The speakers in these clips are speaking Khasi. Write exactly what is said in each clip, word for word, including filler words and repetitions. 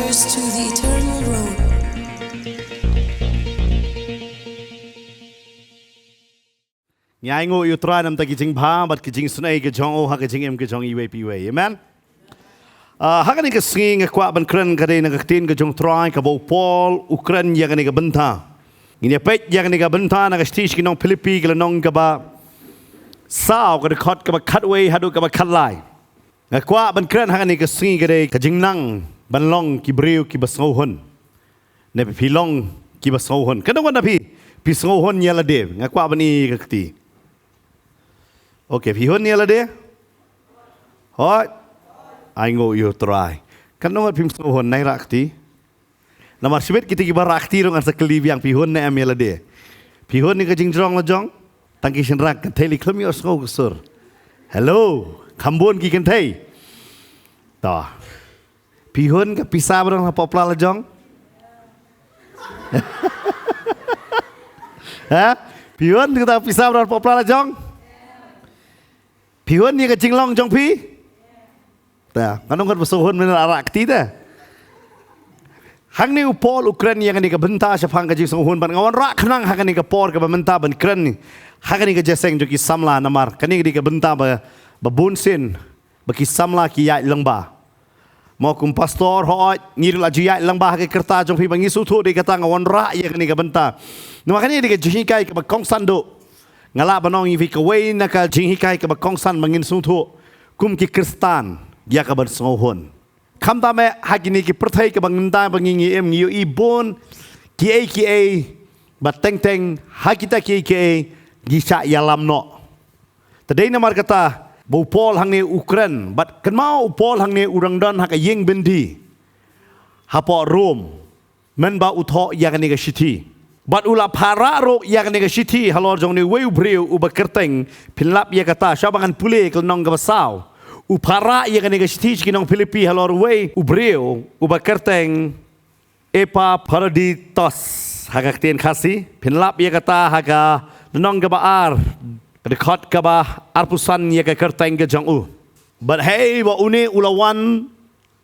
To the eternal road. Ngi ainguh ïa u Trai namar ki jingbha bad ki jingsnei ka jong u ha ka jingim ka jong iwei pa iwei. Amen. Ah, ha kane ka sngi nga kwah ban kren ka dei na ka ktien ka jong u Trai kaba u Paul u kren ïa kane ka bynta. Ngin ïa peit ïa kane ka bynta na ka shithi sha ki nong Philippi ka lynnong kaba saw, ka dkhot kaba khatwei haduh kaba khatlai. Nga kwah ban kren ha kane ka sngi ka dei ka jingnang ban long ki briew kiba sngewhun. Ne phi long kiba sngewhun? Katno ngut na phi phi sngewhun ïa lade? Nga kwah ban ïa ka kti. Okay, phi hun ïa lade? Hooid. Ainguh ïa u Trai. Katno ngut phim sngewhun? Nai rah kti. Namar shibit kita kiba rah kti ruh ngan sa kylli biang, phi hun ne em ïa lade? Phi hun ïa ka jingjrong la jong? Tang ki shynrang kynthei lei khlem ïohsngew ka sur. Hello, kham bun ki kynthei. To. Phi hun ka pisa ba don hapoh pla la jong? Ha? Phi hun kata ka pisa ba don hapoh pla la jong? Phi hun ïa ka jinglong jong phi? Ta, nga nong kan ba sngewhun mynta, rah kti ta. Hangne u Paul u kren ïa kane ka bynta shaphang ka jingsngewhun, bad nga wanrah khnang ha kane ka por kaba mynta ban kren ha kane ka jingïaseng jong ki samla, namar kane ka dei ka bynta ba, ba bun sien ba ki samla ki ïaid lyngba. Mo kum pastor, hooid, ngi ruh la ju ïaid lyngba ha ka rta jong phi, ba ngi sngewthuh, dei kata nga wanrah ïa kane ka bynta. Namar kane ka dei ka jinghikai kaba kongsan duh. Nga lah ban ong ïa phi kawei na ka jinghikai kaba kongsan ba ngin sngewthuh kum ki Khristan, ïa ka ban sngewhun. Khamtam eh ha kine ki pyrthei kaba mynta ba ngi, ngi im, ngi ïohi bun kiei kiei ba teng teng ha kita kiei kiei ngi shah ïalam noh. Te dei namar kata ba u Paul hangne u kren, bad kynmaw u Paul hangne u dang don ha ka ïing byndi hapoh Rom. Mynba u thoh ïa kane ka shithi, bad u la pharah ruh ïa kane ka shithi halor jong une uwei u briew uba kyrteng, phin lap ïa kata, shuwa ba ngan pule ka lynnong kaba saw. U pharah ïa kane ka shithi sha ki nong Philippi halor uwei u briew uba kyrteng Epaphroditus ha ka ktien Khasi. Phin lap ïa kata ha ka lynnong kaba ar, ka dkhot kaba arphew san ïa ka kyrteng ka jong u. Bad hei ba une u la wan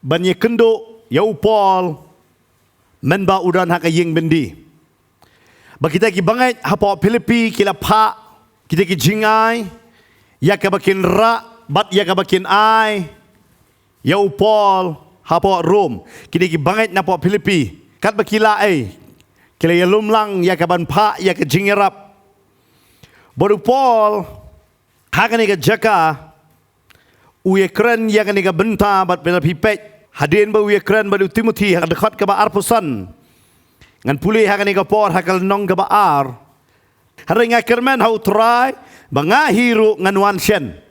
ban ïakynduh ïa u Paul mynba u don ha ka ïing byndi. Ba kita ki bangeit hapoh Philippi ki la phah kita ki jingai ïa kaba kin rah bad ïa kaba kin ai ïa u Paul hapoh Rom. Kita ki bangeit napoh Philippi katba ki la ei, ki la ïalum lang ïa kaban phah ïa ka jingïarap. Bad u Paul ha kane ka jaka u ïakren ïa kane ka bynta, bad phi la phi peit hadien ba u ïakren bad u Timothi ha ka dkhot kaba arphew san. Ngan pule ha kane ka por ha ka lynnong kaba ar. Hynrei nga kyrmen ha u Trai ba nga hi ruh ngan wan shen.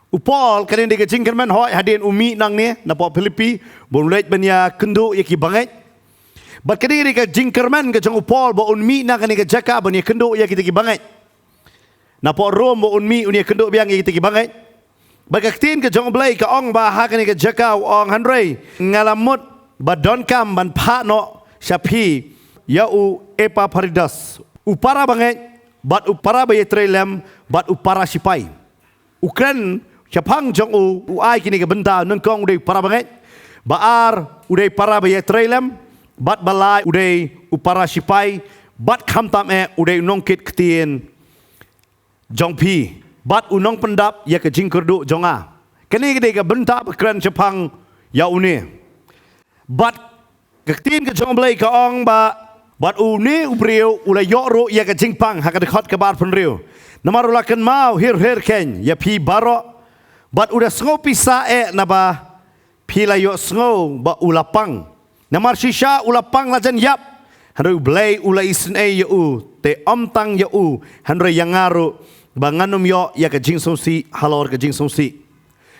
U Paul, kane dei ka jingkyrmen, hooid, hadien u mih nangne napoh Philippi ba un leit ban ïakynduh ïa ki bangeit. Bad kane dei ka jingkyrmen ka jong u Paul ba un mih na kane ka jaka ban ïakynduh ïa kita ki bangeit. Napoh Rom ba un mih un ïakynduh biang ïa kita ki bangeit. Bad ka ktien ka jong U Blei ka ong ba ha kane ka jaka u ong, hynrei nga la mut ba donkam ban phah noh sha phi ïa u Epaphroditus, u para bangeit bad u para ba ïatrei lem bad u para shipai. U kren shaphang jong u, u ai kine ki bynta, nyngkong u dei u para bangeit, ba ar u dei para ba ïatrei lem, bad ba lai u dei u para shipai, bad khamtam eh u dei u nongkit ktien jong phi, bad u nongpyndap ïa ka jingkyrduh jong nga. Kane ka dei ka bynta ba kren shaphang ïa une. Bad ka ktien ka jong U Blei ka ong ba, bad une u briew u la ïoh ruh ïa ka jingpang, ha ka dkhot kaba arphew hynriew. Namar u la kynmaw hir hir keiñ ïa phi baroh, bad u da sngew pisa eh naba phi la ïohsngew ba u la pang. Namar shisha u la pang la jan ïap, hynrei U Blei u la isynei ïa u, te ym tang ïa u, hynrei ïa nga ruh, ba ngan ym ïoh ïa ka jingsngewsih halor ka jingsngewsih.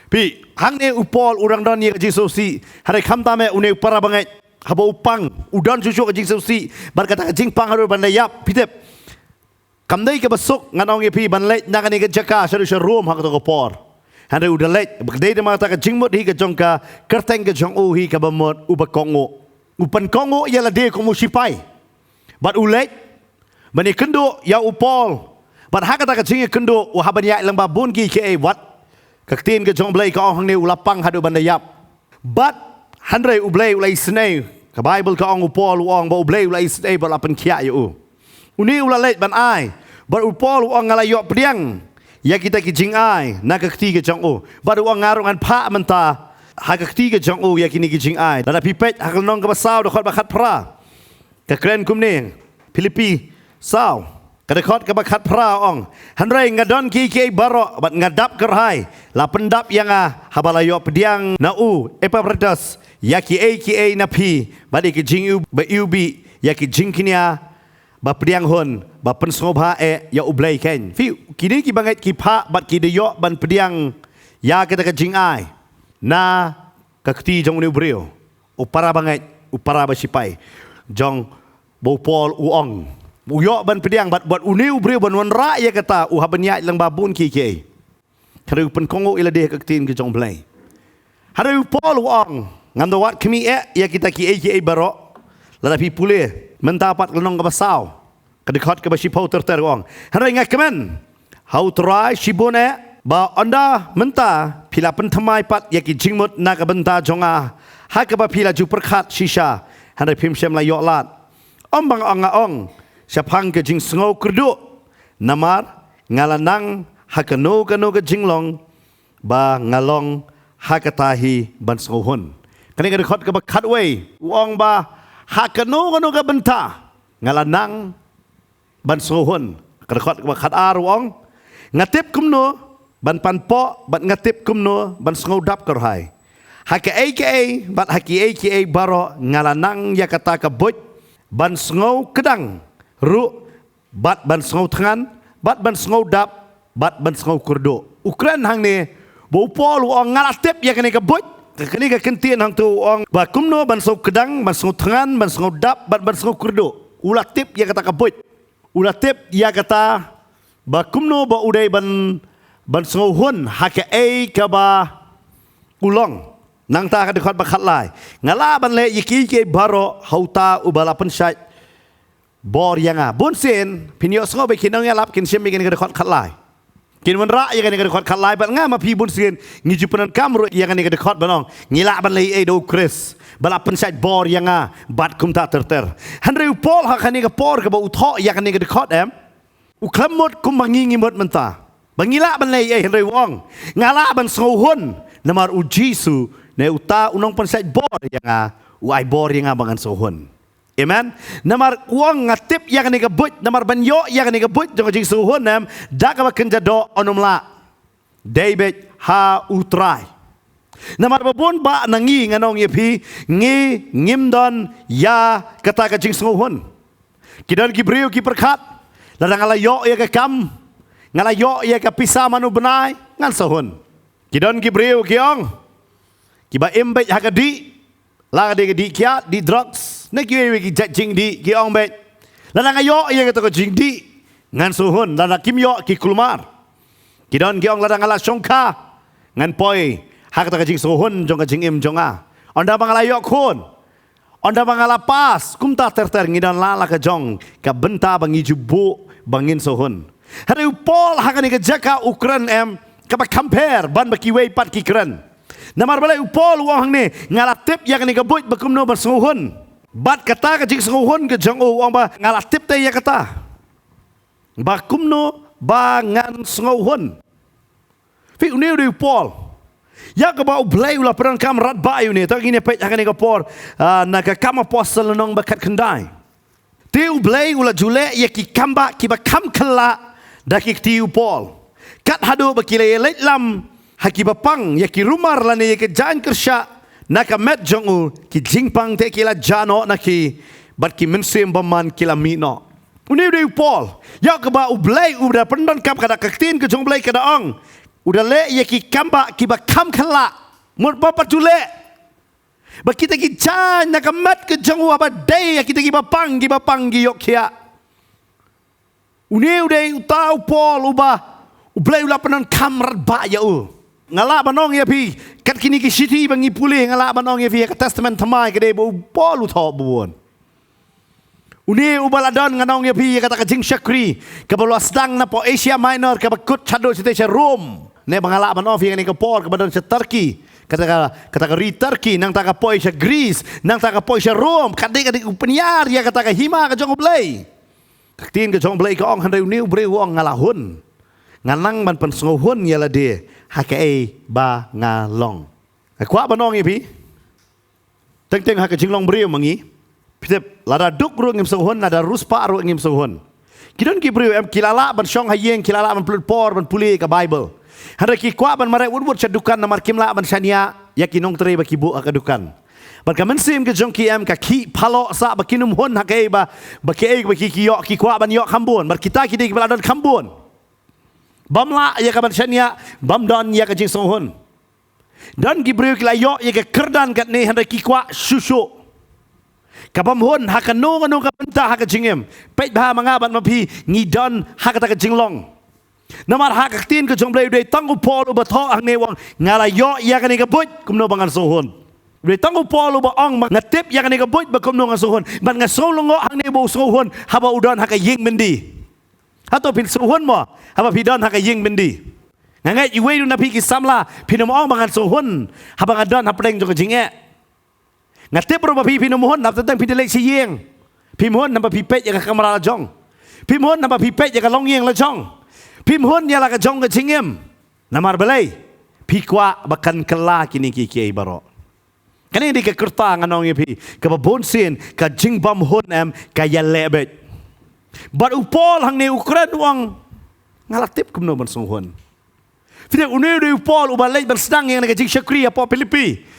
Phi, hangne u Paul u dang don ïa ka jingsngewsih, hynrei khamtam eh une u para bangeit, haba u pang, u don shuh shuh ka jingsngewsih, bad kata ka jingpang haduh ban da ïap, phi tip. Kam dei kaba suk, ngan ong ïa phi, ban leit na kane ka jaka shaduh sha Rom ha kato ka por. Hynrei u da leit, ba ka dei namar kata ka jingmut hi ka jong ka, kyrteng ka jong u hi kaba mut uba kohnguh. U pynkohnguh ïa lade kum u shipai. Bad u leit ban ïakynduh ïa u Paul. Bad ha kata ka jingïakynduh, u hap ban ïaid lyngba bun kiei kiei, wat ka ktien ka jong U Blei ka ong hangne u la pang haduh ban da ïap. Bad Hynrei U Blei u la isynei, ka Baibl ka ong u Paul u ong ba U Blei u la isynei bad la pynkhiah ïa u. Une u la leit ban ai, bad u Paul u ong nga la ïoh pdiang ïa kita ki jingai na ka kti ka jong u. Bad u ong nga ruh ngan phah mynta ha ka kti ka jong u ïa kine ki jingai. Lada phi peit ha ka lynnong kaba saw dkhot ba khatphra, ka kren kumne, Philippi saw, ka dkhot kaba khatphra ong, hynrei nga don kiei kiei baroh bad nga dap kyrhai, la pyndap ïa nga haba la ïoh pdiang na u Epaphroditus ïa kiei kiei na phi, bad ïa ki jingiwbih, ïa ki jingkñia ba pdiang hun, ba pynsngewbha eh ïa U Blei. Keiñ phi, kine kiba ngeit ki phah bad ki da ïoh ban pdiang ïa kita ka jingai na ka kti jong une u briew, u para bangeit, u para ba sipai jong ba u Paul u ong, u ïoh ban pdiang bad, bad une u briew ban wanrah ïa kata u hap ban ïaid lang ba bun kiei kiei. Hynrei u pynkohnguh ïa lade ha ka ktien ka jong U Blei. Hynrei u Paul u ong, ngam da wad khmih eh ïa kita kiei kiei baroh. Lada phi pule mynta pat ka lynnong kaba saw, ka dkhot kaba shiphew ter ter u ong, hynrei nga kmen ha U Trai shibun eh ba ynda mynta phi la pynthymmai pat ïa ki jingmut na ka bynta jong nga ha kaba phi la ju pyrkhat shisha, hynrei phim shym la ïoh lad. Ym ba nga ong, nga ong shaphang ka jingsngew kyrduh, namar nga la nang ha kano kano ka jinglong ba nga long ha kata hi ban sngewhun. Kane ka dkhot kaba khatwei u ong ba ha kano kano ka bynta nga la nang ban sngewhun. Ka dkhot kaba khatar u ong, nga tip kumno ban panpoh bad nga tip kumno ban sngewdap kyrhai. Ha kaei kaei bad ha kiei kiei baroh nga la nang ïa kata ka buit ban sngewkdang ruh, bad ban sngewthngan, bad ban sngewdap, bad ban sngewkyrduh. U kren hangne ba u Paul u ong nga la tip ïa kane ka buit. Kane ka kyntien hangto u ong ba kumno ban sngewkdang, ban sngewthngan, ban sngewdap, bad ban sngewkyrduh. U la tip ïa kata ka buit. U la tip ïa kata ba kumno ba u dei ban, ban sngewhun ha kaei kaba u long. Nangta ka dkhot ba khatlai, nga lah ban leh ïa kiei kiei baroh ha uta uba la pynshait bor ïa nga. Bunsien phin ïohsngew ba ki nongïalap kin shim ïa kane ka dkhot khatlai, kin wanrah ïa kane ka dkhot khatlai. Bad nga ma phi bunsien ngi ju pyndonkam ruh ïa kane ka dkhot ban ong ngi lah ban leh ei da U Khrist ba la pynshait bor ïa nga bad kumta ter ter. Hynrei u Paul ha kane ka por kaba u thoh ïa kane ka dkhot, em, u khlem mut kumba ngi ngi mut mynta ba ngi lah ban leh ei, hynrei u ong nga lah ban sngewhun namar U Jisu ne uta u nongpynshait bor ïa nga u ai bor ïa nga ba ngan sngewhun. Amen. Namar u ong nga tip ïa kane ka buit, namar ban ïoh ïa kane ka buit jong ka jingsngewhun, em, da kaba kynja doh ym lah, dei beit ha U Trai. Namar ba bun bah na ngi, ngan ong ïa phi, ngi ngim don ïa kata ka jingsngewhun. Ki don ki briew ki pyrkhat, lada nga la ïoh ïa ka kam, nga la ïoh ïa ka pisa man u bnai, ngan sngewhun. Ki don ki briew ki ong, kiba im beit ha ka dih, la ka dei ka dih kiad, dih drugs ne kiwei kiwei ki jait jingdih, ki ong beit, lada nga ïoh ïa kata ka jingdih ngan sngewhun, lada kim ïoh ki kulmar. Ki don ki ong lada nga la shongkha ngan poi ha kata ka jingsngewhun jong ka jingim jong nga. Ynda ba nga la ïoh khun, ynda ba nga la pass, kumta ter ter, ngi don la la ka jong ka bynta ba ngi ju buh ba ngin sngewhun. Hynrei u Paul ha kane ka jaka u kren, em, kaba kham pher ban ba kiwei pat ki kren. Namar balei u Paul u ong hangne nga la tip ïa kane ka buit ba kumno ban sngewhun. Bad kata ka jingsngewhun ka jong u, u ong ba nga la tip te ïa kata ba kumno ba ngan sngewhun. Phi, une u dei u Paul ïa kaba U Blei u la pyndonkam radbah ïa une. To ngin ïa peit ha kane ka por, ah, na ka Kam Apostol lynnong ba khatkhyndai. Te U Blei u la ju leh ïa ki kambah kiba kham khyllah da ki kti u Paul, kat haduh ba ki la ïaleit lam ha kiba pang ïa ki rumar lane ïa ki jaiñ kyrshah na ka met jong u, ki jingpang te ki la jah noh na ki, bad ki mynsiem bymman ki la mih noh. Une u dei u Paul ïa kaba U Blei u da pyndonkam, ka da ka ktien ka jong U Blei ka da ong, u da leh ïa ki kambah kiba kham khyllah. Mut ba pat ju leh ba kita ki jaiñ na ka met ka jong u haba dei ïa kita kiba pang, kiba pang ki ïoh khiah. Une u dei uta u Paul uba U Blei u la pyndonkam radbah ïa u. Nga lah ban ong ïa phi, kat kine ki shithi ba ngi pule, nga lah ban ong ïa phi, ha ka Testament Thymmai ka dei ba u Paul u thoh bun. Une uba la don, ngan ong ïa phi, ïa kata ka jingshakri kaba la sdang napoh Asia Minor, kaba kut shaduh shatei sha Rome, ne ba nga lah ban ong ïa phi, kane ka por kaba don sha Turkey, Kata ka, kata ka ri Turkey, nangta ka poi sha Greece, nangta ka poi sha Rome, ka dei ka dei u pynïar ïa kata ka hima ka jong U Blei. Ka ktien ka jong U Blei ka ong, hynrei une u briew u ong, nga la hun. Nga nang ban pynsngewhun ïa lade ha kaei ba nga long. Nga kwah ban ong ïa phi, teng teng ha ka jinglong briew ma ngi. Phi tip, lada duk ruh ngim sngewhun, lada riewspah ruh ngim sngewhun. Ki don ki briew em, ki la lah ban shong ha ïing, ki la lah ban pynlut por ban pule ka Bible. Hynrei ki kwah ban mareh wut wut sha dukan namar kim lah ban shaniah ïa ki nongtrei ba ki buh ha ka dukan. Bad ka mynsiem ka jong ki em, ka khih paloh sah ba kin ym hun ha kaei ba, ba kaei ba ki, ki ïoh, ki kwah ban ïoh kham bun. Bad kita ki dei kiba la don kham bun. Bym lah ïa ka ban shaniah, bym don ïa ka jingsngewhun. Don ki briew ki la ïoh ïa ka kyrdan katne hynrei ki kwah shuh shuh. Ka bym hun ha kano kano ka bynta ha ka jingim. Peit bha ma nga bad ma phi, ngi don ha kata ka jinglong. Namar ha ka ktien ka jong U Blei, u dei tang u Paul uba thoh hangne, u ong, nga la ïoh ïa kane ka buit kumno ba ngan sngewhun. U dei tang u Paul uba ong, nga tip ïa kane ka buit ba kumno ngan sngewhun. Bad nga sngew lyngngoh hangne ba u sngewhun haba u don ha ka ïing byndi. Hato phin sngewhun mo haba phi don ha ka ïing byndi? Nga ngeit iwei na phi ki samla phin ym ong ba ngan sngewhun haba nga don hapdeng jong ka jingeh. Nga tip ruh ba phi, phin ym hun haba teng teng phi da leit sha ïing. Phim hun haba phi peit ïa ka kamra la jong. Phim hun haba phi peit ïa ka longïing la jong. Phim hun ïa la ka jong ka jingim. Namar balei? Phi kwah ba kan kylla kine kiei kiei baroh. Kane dei ka kyrta, ngan ong ïa phi, kaba bun sien ka jingbymhun em ka ïaleh beit. Bad u Paul hangne u kren, u ong, nga la tip kumno ban sngewhun. Phi tip, une u dei u Paul uba leit ban sdang ïa kane ka jingshakri hapoh Philippi.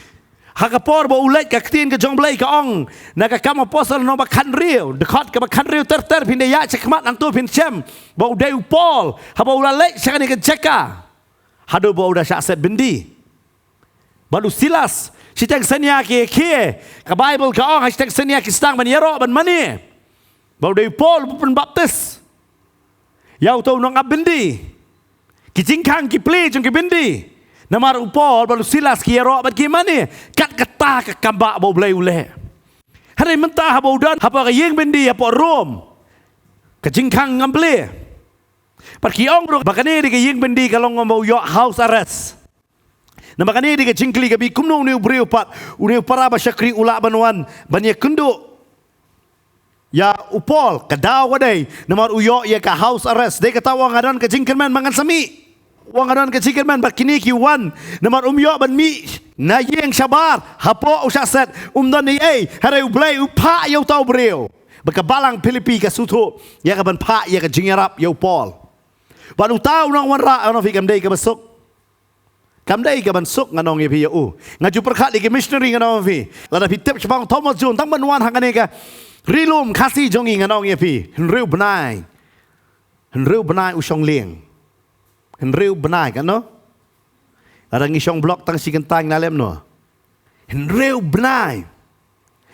Ha ka por ba u leit, ka ktien ka jong U Blei ka ong, na ka Kam Apostol lynnong ba khathynriew, dkhot kaba khathynriew ter ter, phin da ïaid shakhmat, nangto phin shem ba u dei u Paul haba u la leit sha kane ka jaka haduh ba u da shah set byndi. Bad u Silas, shiteng synñia ki khie, ka Baibl ka ong, ha shiteng synñia ki sdang ban ïaroh ban mane ba u dei u Paul uba pynbaptis ïa uto u nongap byndi. Ki jingkhang ki plie jong ki byndi. Namar u Paul bad u Silas ki ïaroh bad ki mane. Kat kata ka kambah ba U Blei u leh. Hynrei mynta haba u don hapoh ka ïing byndi hapoh Rom, ka jingkhang ngam plie. Bad ki ong ruh ba kane dei ka ïing byndi ka long kumba u ïoh house arrest. Namar kane dei ka jingkylli ka bi, kumno une u briew pat, une u para ba shakri u lah ban wan ban ïakynduh ïa u Paul? Ka daw ka dei namar u ïoh ïa ka house arrest. Dei kata u ong, nga don ka jingkyrmen ba ngan sa mih. U ong, nga don ka jingkyrmen, bad kine ki wan namar um ïoh ban mih na ïing shabar hapoh u shah set, um don ei ei. Hynrei U Blei u phah ïa uta u briew. Bad ka balang Philippi ka sngewthuh ïa ka ban phah ïa ka jingïarap ïa u Paul. Bad uta u nongwanrah, ngan ong ïa phi, kam dei kaba suk. Kam dei ka ban suk, ngan ong ïa phi ïa u. Nga ju pyrkhat ïa ki missionary, ngan ong ïa phi. Lada phi tip shaphang Thomas Jones, tang ban wan ha kane ka ri lum Khasi jong ngi, ngan ong ïa phi, hynriew bnai. Hynriew bnai u shong lieng. Hynriew bnai, katno? Lada ngi shong block tang shi kynta ngi la lem noh. Hynriew bnai.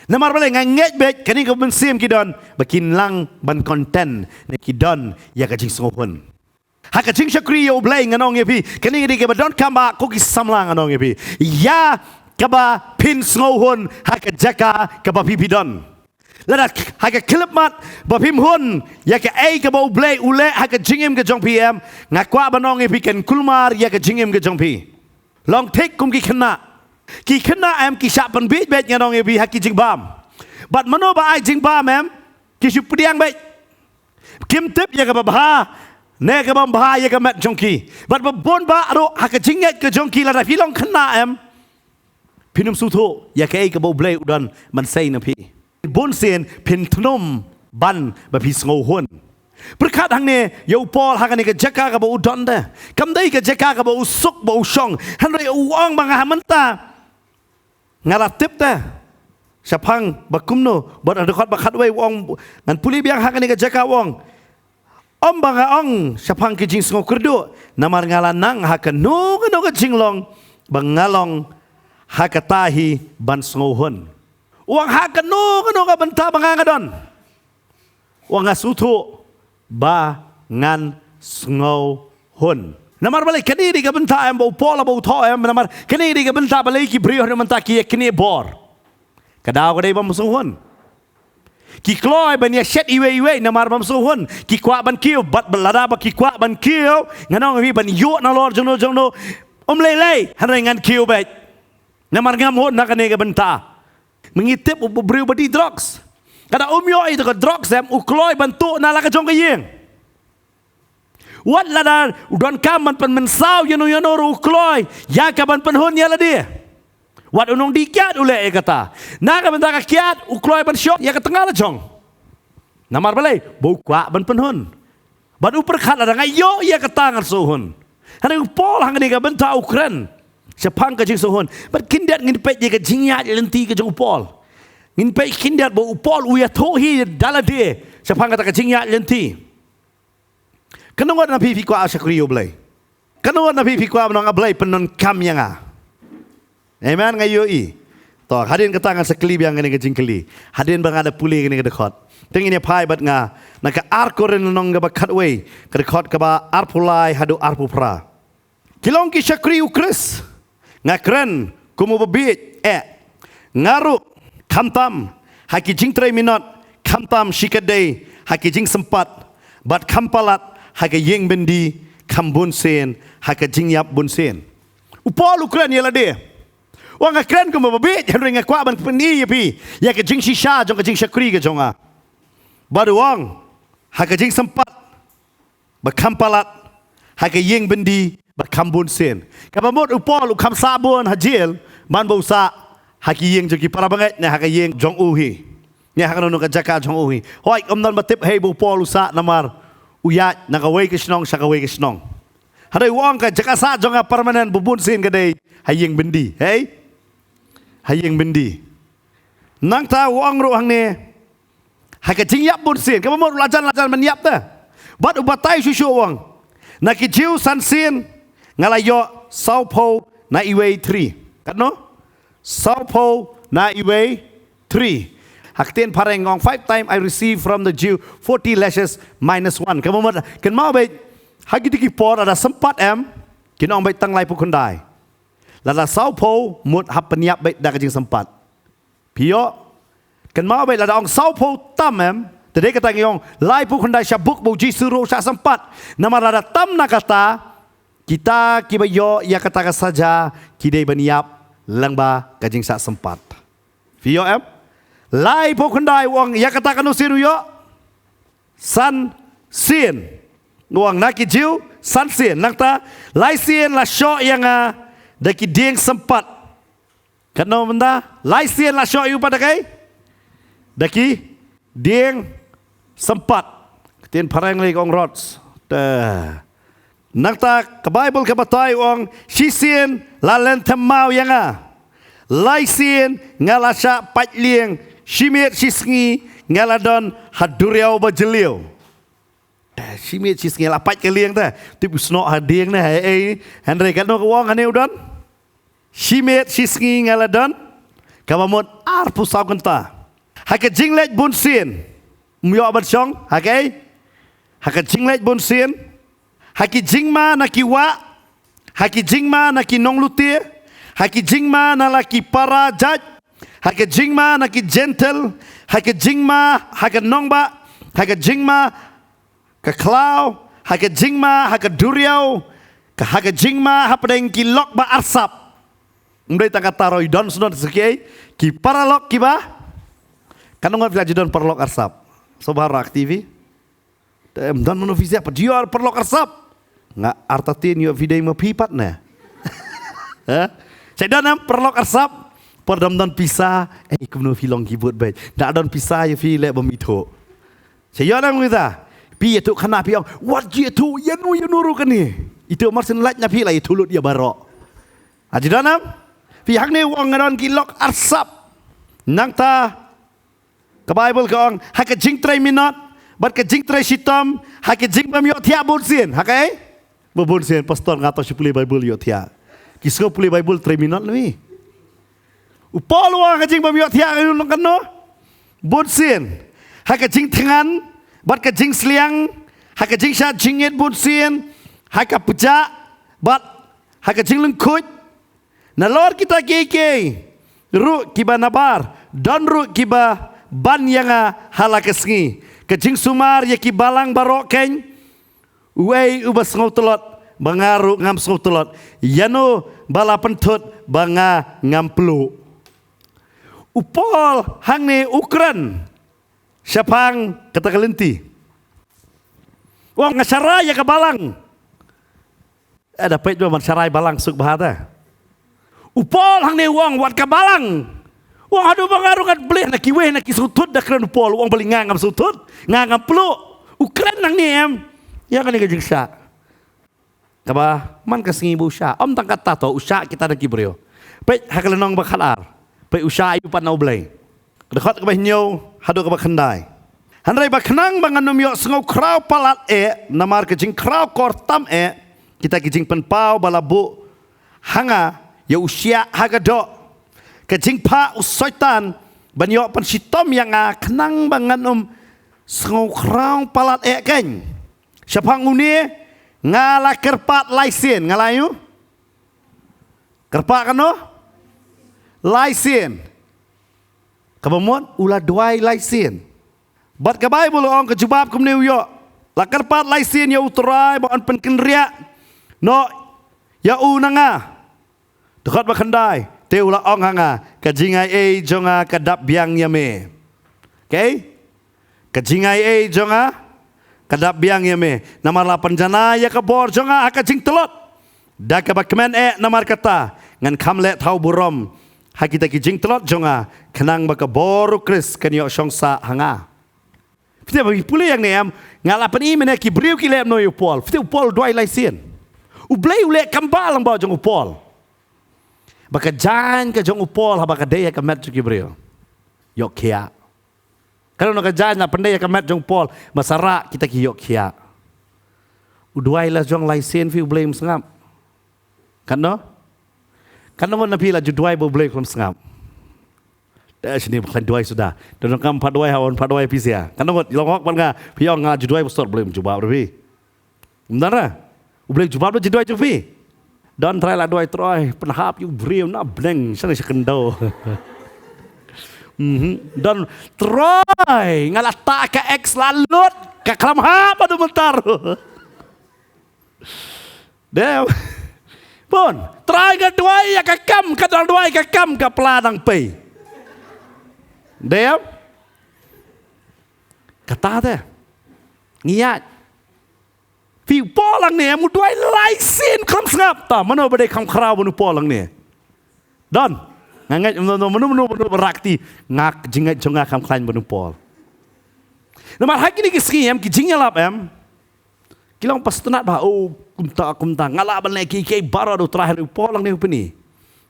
Namar balei? Nga ngeit beit kane ka mynsiem ki don ba kin nang ban content ne ki don ïa ka jingsngewhun. Ha ka jingshakri ïa U Blei, ngan ong ïa phi, kane ka dei kaba donkam ba ko ki samla, ngan ong ïa phi, ïa kaba phin sngewhun ha ka jaka kaba phi, phi don. Lada ha ka khyllipmat ba phim hun ïa kaei kaba U Blei u leh ha ka jingim ka jong phi em, nga kwah ban ong ïa phi, kan kulmar ïa ka jingim ka jong phi. Long thik kum ki khynnah. Ki khynnah em, ki shah pynbiej beit, ngan ong ïa phi, ha ki jingbam. Bad mano ba ai jingbam em, ki shu pdiang beit. Kim tip ïa kaba bha ne kaba ym bha ïa ka met jong ki. Bad ba bun bah ruh ha ka jingngeit ka jong ki, lada phi long khynnah em, phin ym sngewthuh ïa kaei kaba U Blei u don ban sei na phi. Bun sien phin thnum ban ba phi sngewhun. Pyrkhat hangne ïa u Paul ha kane ka jaka kaba u don te. Kam dei ka jaka kaba u suk ba u shong. Hynrei u ong ba nga ha mynta nga la tip te shaphang ba kumno, bad ha dkhot ba khatwei u ong, ngan pule biang ha kane ka jaka, u ong, ym ba nga ong shaphang ki jingsngew kyrduh, namar nga la nang ha kano kano ka jinglong ba nga long ha kata hi ban sngewhun. U ong ha kano kano ka bynta ba nga, nga don, u ong, nga sngewthuh ba ngan sngewhun. Namar balei? Kane dei ka bynta em ba u Paul haba u thoh em, namar kane dei ka bynta balei ki briew ha mynta ki ïa knieh bor. Ka daw ka dei bym sngewhun. Ki kloi ban ïa shet iwei iwei namar bym sngewhun. Ki kwah ban kiew, bad lada ba ki kwah ban kiew, ngan ong ïa phi, ban ïuh nalor jongno jongno, ym lei lei, hynrei ngan kiew beit. Namar ngam hun na kane ka bynta. Me ngi tip u briew ba die drugs, ka da um ïoh ïa ka drugs em, u kloi ban tuh na la ka jong ka ïing. Wat lada u donkam ban pynmynsaw ïa no ïa no ruh u kloi ïa ka ban pynhun ïa lade. Wat u nongdie kiad u leh ïa kata. Na ka bynta ka kiad u kloi ban shong ïa ka tnga la jong. Namar balei? Ba u kwah ban pynhun. Bad u pyrkhat lada nga ïoh ïa kata ngan shu hun. Hynrei u Paul hangne ka bynta u kren shaphang ka jingshu hun. Bad khyndiat ngin peit ïa ka jingïaid lynti ka jong u Paul. Ngin peit khyndiat ba u Paul u ïathuh hi da lade shaphang kata ka jingïaid lynti. Kano ngut na phi phi kwah shakri ïa u Blei? Kano ngut na phi phi kwah ban ong, a Blei, pyndonkam ïa nga? Amen, nga ïohi. To, hadien kata ngan sa kylli biang kane ka jingkylli. Hadien ba nga da pule kane ka dkhot. Te ngin ïa phai bad nga na ka ar Korinth lynnong kaba khatwei, ka dkhot kaba arphew lai haduh arphew phra. Ki long ki shakri u Khrist. Nga kren kum uba bieit, eh. Nga ruh khamtam ha ki jingtrei minot, khamtam shikatdei ha ki jingsympat, bad kham palat ha ka ïing byndi, kham bunsien ha ka jingïap bunsien. U Paul u kren ïa lade. Ong, nga kren kum uba bieit, hynrei nga kwah ban pyni ïa phi ïa ka jingshisha jong ka jingshakri ka jong nga. Bad u ong, ha ka jingsympat, ba kham palat ha ka ïing byndi, ba kham bunsien. Kaba mut u Paul u kham sah bun ha jel, ban ba u sah ha ki ïing jong ki para bangeit ne ha ka ïing jong u hi, ne ha kano kano ka jaka jong u hi. Hooid, ym don ba tip hi ba u Paul u sah namar u ïaid na kawei ka shnong sha kawei ka shnong. Hynrei u ong ka jaka sah jong nga permanent ba bunsien ka dei ha ïing byndi. Hei? Ha ïing byndi. Nangta u ong ruh hangne, ha ka jingïap bunsien, kaba mut u la jan la jan ban ïap te. Bad u batai shuh shuh u ong, na ki Jiw san sien nga la ïoh sawphew na iwei, three. Katno? Sawphew na iwei, three. Ha ka ktien phareng ong, five times I received from the Jew forty lashes minus one. Kaba mut, kynmaw beit, ha kito ki por lada sympat em, kin ong beit tang laiphew khyndai. Lada sawphew mut hap pynïap beit da ka jingsympat. Phi ïoh? Kynmaw beit, lada ong sawphew tam em, te dei kata ngi ong laiphew khyndai sha buk ba u Jisu ruh u shah sympat. Namar lada tam na kata, kita kiba ïoh ïa kata ka saja ki dei ban ïap lyngba ka jingshah sympat. Phi ïoh em? Laiphew khyndai u ong ïa kata kano sien u ïoh? San sien. U ong na ki Jiw san sien. Nangta lai sien la shoh ïa nga da ki dieng sympat. Katno mynta? Lai sien la shoh ïa u pat da kaei? Da ki dieng sympat. Ktien phareng lei ka ong rods. Te. Nangta ka Baibl ka batai u ong, shisien la lynthem maw ïa nga. Lai sien nga la shah pait lieng, shi miet shi sngi nga la don ha duriaw ba jylliew. Te, shi miet shi sngi la pait ka lieng te. Tip u snoh ha dieng ne, hei, ei, hynrei katno ka ong hangne u don? Shi miet shi sngi nga la don, kaba mut arphew saw kynta. Ha ka jingleit bunsien, um ïoh ban shong, ha kaei? Ha ka jingleit bunsien, ha ki jingma na ki wah, ha ki jingma na ki nonglute, ha ki jingma na la ki para jait, ha ka jingma na ki Jentil, ha ka jingma ha ka nongbah, ha ka jingma ka khlaw, ha ka jingma ha ka duriaw, ka ha ka jingma hapdeng ki lok ba arsap. Ym dei tang kata ruh, i don sdang sa kiei, ki paralok kiba. Katno ngut phi la ju don paralok arsap? Sngewbha rah ka T V. Te ym don mano phi sa pat ju ïoh paralok arsap. Nga artatien ïoh phi dei ma phi pat ne. Ha? Sa don em paralok arsap? Por dam don pisa, eh, kumno phi long ki bud beit. Da don pisa ïa phi leh bym ithuh. Sa ïoh nang kita. Phi ïathuh khana phi ong, wat ju ïathuh ïa no ïa no ruh kane. Itu marsien lait na phi la ïathuh lut ïa baroh. Aji don em? Phi hangne u ong nga don ki lok arsap. Nangta ka Baibl ka ong, ha ka jingtrei minot bad ka jingtrei shitom, ha ka jingbym ïohthiah bunsien. Ha kaei? Ba bunsien, pastor, nga to shu pule Baibl ïohthiah. Ki sngew pule Baibl trei minot lei. U Paul u ong ha ka jingbym ïohthiah, u ong katno? Bunsien. Ha ka jingthngan bad ka jingsliang, ha ka jingshad jingit bunsien, ha ka pjah bad ha ka jinglyngkhuid. Nalor kita kiei kiei ruh kiba nabar, don ruh kiba ban ïa nga ha la ka sngi. Ka jingsumar ïa ki balang baroh keiñ, uei uba sngewtlot ba nga ruh ngam sngewtlot. Ïano ba la pynthut ba nga ngam pluh. U Paul hangne u kren shaphang kata ka lynti. U ong nga sharai ïa ka balang. Eh, da peit ba man sharai balang suk bha te. U Paul hangne u ong wat ka balang. U ong haduh ba nga ruh ngan bleh na kiwei na ki sngewthut da kren u Paul. U ong balei nga ngam sngewthut, nga ngam pluh. U kren hangne em ïa kane ka jingshah. Kaba man ka sngi ba u shah. Ym tang kata to, u shah kita na ki briew. Peit ha ka lynnong ba khatar. Peit u shah ïa u pat na U Blei. Dkhot kaba hynñiew haduh kaba khyndai. Hynrei ba khnang ba ngan ym ïoh sngew khraw palat eh namar ka jingkhraw kor tam eh, kita ki jingpynpaw ba la buh ha nga ïa u shiah ha ka doh, ka jingphah u Soitan ban ïoh pynshitom ïa nga khnang ba ngan ym sngew khraw palat eh kein. Shaphang une nga la kyrpad lai sien, nga la ïu kyrpad kano? Lai sien. Kaba mut u la duwai lai sien. Bad ka Baibl u ong ka jubab kumne u ïoh. La kyrpad lai sien ïa U Trai ba un pynkynriah noh ïa u na nga. Dkhot ba khyndai, te u la ong ha nga, ka jingai ei jong nga ka dap biang ïa me. Okay? Ka jingai ei jong nga ka dap biang ïa me. Namar la pynjanai ïa ka bor jong nga ha ka jingtlot. Da kaba kmen eh namar kata ngan kham leh thaw burom ha kita ki jingtlot jong nga, khnang ba ka bor U Khrist kan ïoh shong sah ha nga. Phi te ba phi pule ïa kane em, nga la pyni mynne ki briew ki leh kumno ïa u Paul. Phi te u Paul u duwai lai sien. U Blei u leh kam ba lang ba jong u Paul. Ba ka jaiñ ka jong u Paul haba ka dei ha ka met jong ki briew, ïoh khiah. Kano ka jaiñ la pyndei ha ka met jong u Paul ba sa rah kita ki ïoh khiah. U duwai la jong lai sien phi, U Blei um sngap. Katno? Katno ngut na phi la ju duwai ba U Blei um sngap? Te shini ba khlaiñ duwai suda. Te nang kam pat duwai, ha wan pat duwai phi sia. Katno ngut, long hok ban nga, phi ong nga ju duwai ba sot, U Blei um jubab ruh phi. Ym don ra? U Blei jubab da jingduwai jong phi. Don Trai la duwai, Trai pynhap ïa u briew na bneng shane sha khyndew. Mhm. Don Trai nga la tah ka ex la lut, ka khlem hap haduh mynta. Dei. Bun, Trai nga duwai ïa ka kam, ka dang duwai ka kam ka pla nang pei. Dei. Kata te. Ngi ïa Phi u Paul hangne em u duwai lai sien khlem sngap. Ta mano ba dei kham khraw ban u Paul hangne? Don. Nga ngeit mano mano mano ba rak ti. Nga jingngeit jong nga kham khlaiñ ban u Paul. Namar ha kine ki sngi em ki jingïalap em. Ki long pastatnat ba, oh, kumta kumta nga lah ban leh kiei kiei baroh da u Trai. U Paul hangne u pyni,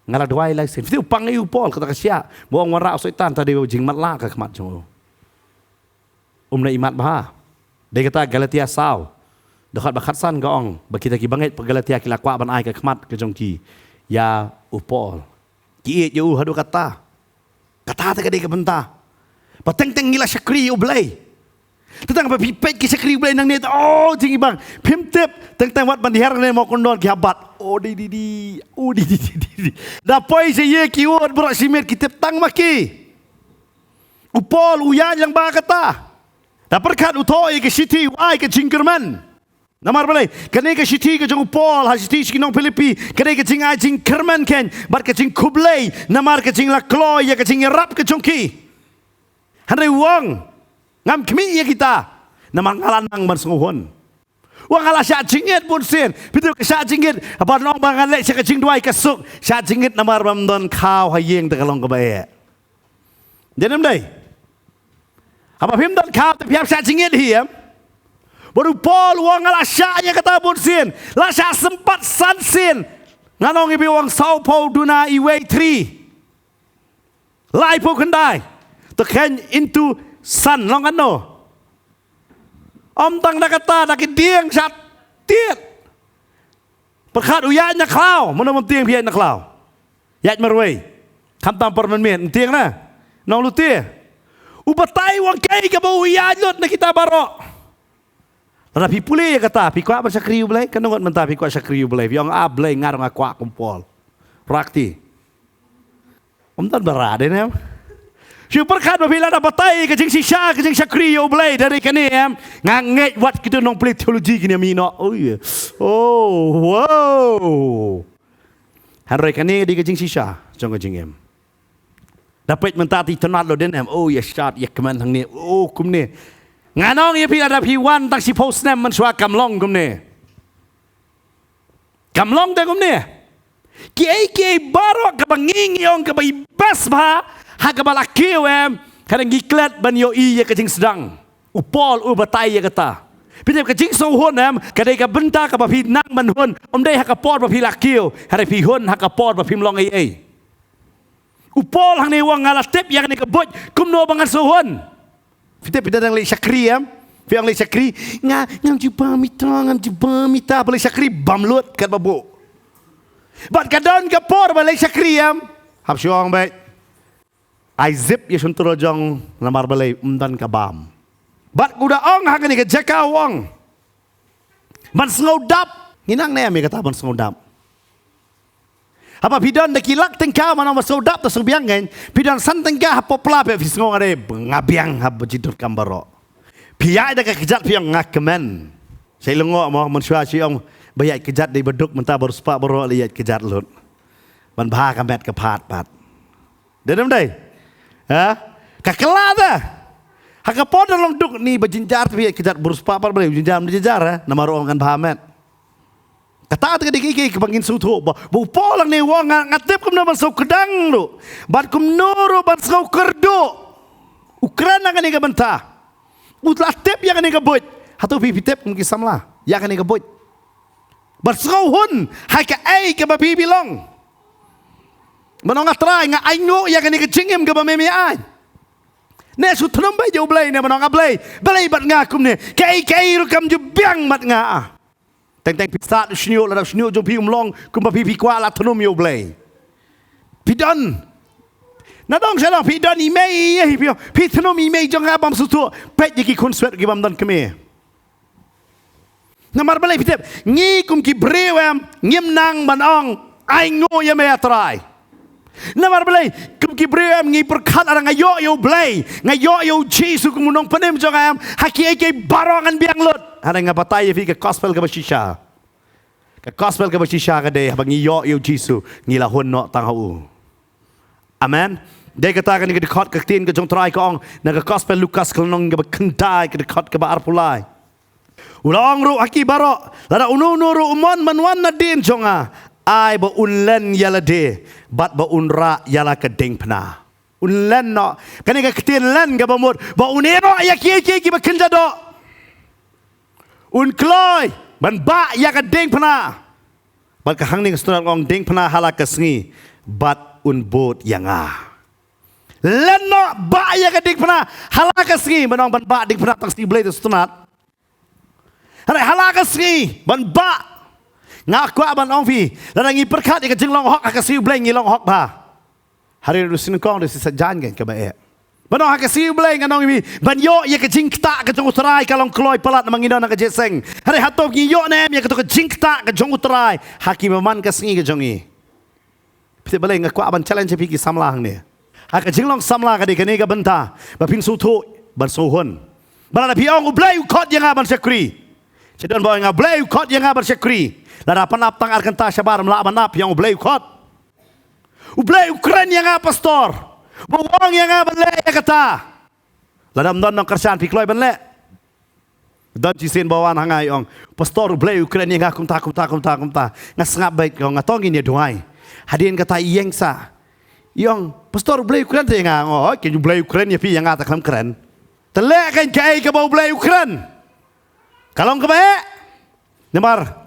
nga la duwai lai sien. Phi u pang ïa u Paul kata ka shiah. Ba ong wanrah u Soitan, ta dei ba jingmatlah ka khmat jong u. Um nang imat bha. Dei kata Galatia saw, dkhot ba khatsan ka ong ba kita ki bangeit pha Galatia ki la kwah ban ai ka khmat ka jong ki ïa u Paul. Ki ïeit ïa u haduh katta. Kata te ka dei ka bynta. Ba teng teng ngi la shakri ïa u Blei. Te tang ba phi peit ki shakri u Blei nangne, oh jingibang. Phim tip teng teng wat ban diher ne mo kondon ki habat. Oh di di di. Oh di di di di. Da poi sha ïa ki wot bro shimit ki tip tang ma ki. U Paul u ïaid lang ba kata. Da pyrkhat u thoh ïa ka shithi u ai ka jingkyrmen. Namar balei? Kane ka shithi ka jong u Paul ha shithi sha ki nong Philippi ka dei ka jingai jingkyrmen kein bad ka jingkhublei namar ka jinglakloi ïa ka jingïarap ka jong ki. Hynrei u ong ngam khmih ïa kita namar nga la nang ban sngewhun. Wa nga la shah jingit bun sien. Phi tu ka shah jingit. Haba nong ba ngan leh sha ka jingduwai ka suk. Shah jingit namar bam don khaw ha ïing te ka long kaba eh. Dei ne ym dei? Haba phim don khaw te phi hap shah jingit hi em. Bad u Paul wa nga la shah ïa kata bun sien. La shah sympat san sien. Nga nong ibi wang saw phaw duna iwei three. Lai phew khyndai. To khein into san long katno? Ym tang da kata da ki dieng sha tied. Pyrkhat u ïaid na khlaw, mano bym tieng phi ïaid na khlaw? Ïaid marwei. Khamtam por mynmiet, ym tieng na. Nong lute. U batai wang kaei kaba u ïaid lut na kita baroh. Lada phi pule ïa kata, phi kwah ban shakri ïa u Blei, ka nongot mynta phi kwah shakri ïa u Blei, phi ong a Blei nga ruh nga kwah kum Paul. Rakti. Ym don ba rah dei ne em. Shu pyrkhat ba phi lada batai ka jingshisha, ka jingshakri ïa U Blei da dei kane em. Nga ngeit wat kito nongpule theology kine mi noh. Oh, yeah. Oh, wow. Hynrei kane dei ka jingshisha jong ka jingim. Da peit mynta te itynnad lo dien em. Oh, ïa shad, ïa kmen hangne. Oh, kumne. Ngan ong ïa phi lada phi wan tang shiphew snem mynshuwa kam long kumne. Kam long te kumne. Kiei kiei baroh kaba ngi ngi ong kaba i best bha, ha kaba la kiew em, hynrei ngi klet ban ïohi ïa ka jingsdang. U Paul u batai ïa kata. Phi tip ka jingsngewhun em, ka dei ka bynta kaba phi nang ban hun, ym dei ha ka por ba phi la kiew, hynrei phi hun ha ka por ba phim long ei ei. U Paul hangne u ong nga la tip ïa kane ka buit, kumno ba ngan sngewhun. Phi tip phi dang leit shakri em. Phi ong leit shakri. Nga, ngam ju bam ita, ngam ju bam ita. Ba leit shakri bam lut katba buh. Bad ka don ka por ba leit shakri em. Hap shu ong beit. Ai zip ïa shyntur jong namar balei ym don ka bam. Bad u da ong ha kane ka jaka u ong. Ban sngewdap. Ngi nang ne em ïa kata ban sngewdap. Haba phi don da ki lak tyngka, mano ba sngewdap da sngewbiang ngan. Phi don san tyngka ha popla phi sngew nga dei nga biang haba jingdonkam baroh. Phi ïaid da ka kjat phi ong nga kmen. Sa i lyngngoh mo mynshuwa shu ong ba ïaid kjat dei ba duk, mynta ba riewspah baroh la ïaid kjat lut. Ban bha ka met ka phad pat. Dei ne ym dei? Ha? Ka kylla te. Ha ka por da long duk ni ba jynjar te phi ïaid kjat, ba riewspah pat ba dei jynjar, jynjar, ha? Namar ruh ym kan bha met. Kata te ka dei kiei kiei kiba ngin sngewthuh ba, ba u Paul hangne u ong nga, nga tip kumno ban sngewkdang ruh. Bad kumno ruh ban sngewkyrduh. U kren na kane ka bynta. U la tip ïa kane ka buit. Hato phi phi tip kum ki samla ïa kane ka buit. Bad sngewhun ha kaei kaba phi phi long. Ban ong nga Trai nga ainguh ïa kane ka jingim kaba me me ai. Ne shu thnum beit ïa U Blei ne ban ong A Blei, balei bad nga kumne. Kaei kaei ruh kam ju biang bad nga. Teng teng phi stad shñiuh, lada shñiuh jong phi um long kumba phi phi kwah, la thnum ïa U Blei. Phi don. Na dong sha dong phi don i mei ïa hi phi, phi thnum i mei jong nga bam sngewthuh. Peit ïa ki khun swet ki bam don kmie. Namar balei phi tip, ngi kum ki briew em, ngim nang ban ong, ainguh ïa me A Trai. Namar balei, kum ki briew em ngi pyrkhat lada nga ïoh ïa U Blei, nga ïoh ïa U Jisu kum u nongpynim jong nga em, ha kiei kiei baroh ngan biang lut. Hynrei nga batai ïa phi ka gospel kaba shisha. Ka gospel kaba shisha ka dei haba ngi ïoh ïa U Jisu, ngi la hun noh tang ha u. Amen. Dei kata kane ka dkhot ka ktien ka jong U Trai ka ong na ka gospel Lukas ka lynnong kaba khyndai ka dkhot kaba arphew lai. U la ong ruh ha ki baroh, lada uno uno ruh u mon ban wan nadien jong nga, ai ba un len ïa lade bad ba un rah ïa la ka diengphna. Un len noh. Kane ka ktien len kaba mut ba un ïehnoh ïa kiei kiei kiba kynja doh. Un kloi ban bah ïa ka diengphna. Bad ka hangne ka sngewtynnat ka ong diengphna ha la ka sngi bad un bud ïa nga. Len noh, bah ïa ka diengphna ha la ka sngi, ban ong ban bah diengphna tang sngi Blei te sngewtynnat. Hynrei ha la ka sngi ban bah. Nga kwah ban ong phi, lada ngi pyrkhat ïa ka jinglong hok ha ka sngi U Blei ngi long hok bha. Hynrei ruh sngewkong ruh sa jan kan kaba eh. Ban ong ha ka sngi U Blei ngan ong ïa phi, ban ïoh ïa ka jingktah ka jong U Trai ka long kloi palat namar ngi don ha ka jingïaseng. Hynrei hato ngi ïoh ne em ïa kato ka jingktah ka jong U Trai ha ki bymman ka sngi ka jong ngi. Phi tip balei nga kwah ban challenge ïa phi ki samla hangne. Ha ka jinglong samla ka dei kane ka bynta ba phin sngewthuh ban sngewhun. Ba lada phi ong U Blei u khot ïa nga ban shakri. Sha don ba ong nga U Blei u khot ïa nga ban shakri. Lada pynap tang ar kynta shabar ym lah ban ap, phi ong U Blei u khot. U Blei u kren ïa nga pastor. Ba u ong ïa nga ban leh ïa kata. Lada ym don nongkyrshan phi kloi ban leh. Don shisien ba wan ha nga i ong, pastor U Blei u kren ïa nga kumta kumta kumta kumta. Nga sngap beit, nga ong nga tong ngin ïa duwai. Hadien kata i ïeng sah. I ong pastor U Blei u kren te ïa nga, nga ong hooid, U Blei u kren ïa phi, ïa nga te khlem kren. Te leh kan kaei kaba U Blei u kren. Ka long kaba eh. Namar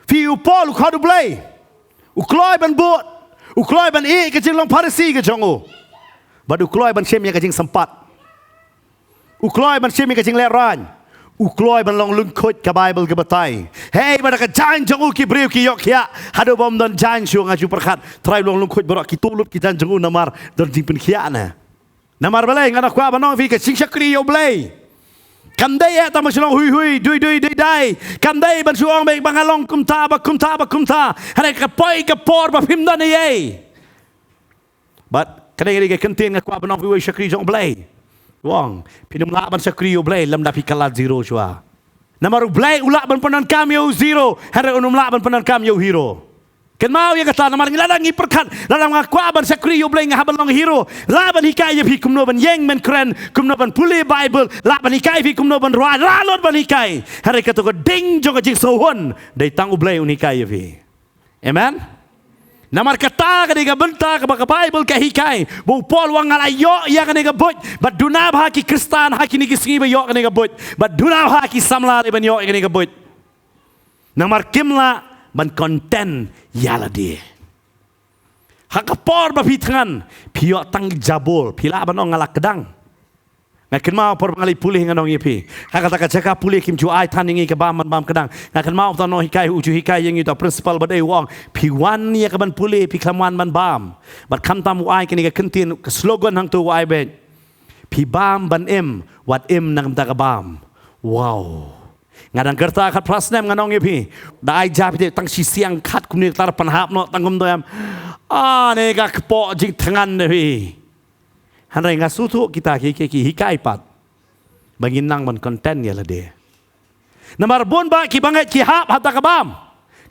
phi, u Paul u khot U Blei. U kloi ban bud. U kloi ban ïeh ka jinglong Pharisi ka jong u. Bad u kloi ban shim ïa ka jingsympat. U kloi ban shim ïa ka jinglehrain. U kloi ban long lyngkhuit, ka Baibl ka batai. Hei, bad da ka jaiñ jong u ki briew ki ïoh khiah. Haduh ba ym don jaiñ shuh, nga ju pyrkhat. Trai long lyngkhuit baroh, ki tuh lut ki jaiñ jong u namar don jingpynkhiah ne. Namar balei, nga da kwah ban ong ïa phi ka jingshakri ïa U Blei. Kam dei eh tang ba shu long hui hui, dui dui dui dai. Kam dei ban shu ong ba nga long kumta ba kumta ba kumta. Hynrei ka poi ka por ba phim don ei ei. Bad Ka dei ka dei ka kyntien nga kwah ban ong phi, u shakri jong U Blei. Wong, phin ym lah ban shakri ïa U Blei lymda phi kylla zero shuwa. Namar U Blei u lah ban pyndonkam ïa u zero, hynrei un ym lah ban pyndonkam ïa u hero. Kynmaw ïa kata, namar ngi lada ngi pyrkhat, lada nga kwah ban shakri ïa U Blei nga hap ban long hero. Lah ban hikai ïa phi kumno ban ïeng ban kren, kumno ban pule Bible, lah ban hikai ïa phi kumno ban rwai, lah lut ban hikai. Hynrei kato ka ding jong ka jingsngewhun, dei tang U Blei un hikai ïa phi. Amen. Namar kata ka dei ka bynta kaba ka Bible ka hikai. Ba u Paul u ong nga la ïoh ïa kane ka buit. Bad duna bha ki Khristan ha kine ki sngi ba ïoh kane ka buit. Bad duna bha ki samla lei ban ïoh ïa kane ka buit. Namar kim lah ban content ïa lade. Ha ka por ba phi thngan, phi ïoh tang jabul, phi lah ban ong nga la kdang. Nga kynmaw por ba nga leit pule ngan ong ïa phi. Ha kata ka jaka pule kim ju ai than ïa ngi ka bam ban bam kdang. Nga kynmaw uta u nonghikai u ju hikai ïa ngi, uta u principal ba dei, u ong, phi wan ïa ka ban pule, phi khlem wan ban bam. Bad khamtam u ai kane ka kyntien, ka slogan hangto u ai beit. Phi bam ban im, wat im na ka bynta ka bam. Wow. Nga dang kyrta khatphra snem ngan ong ïa phi. Da ai ja phi te tang shi siang khat kumne tar pynhap noh tang kumto em. Ah, ne ka kpoh jingthngan de phi. Hynrei nga sngewthuh kita ki, ki, ki hikai pat ba ngin nang ban content ïa lade. Namar bun bah kiba ngeit ki hap ha kata ka bam.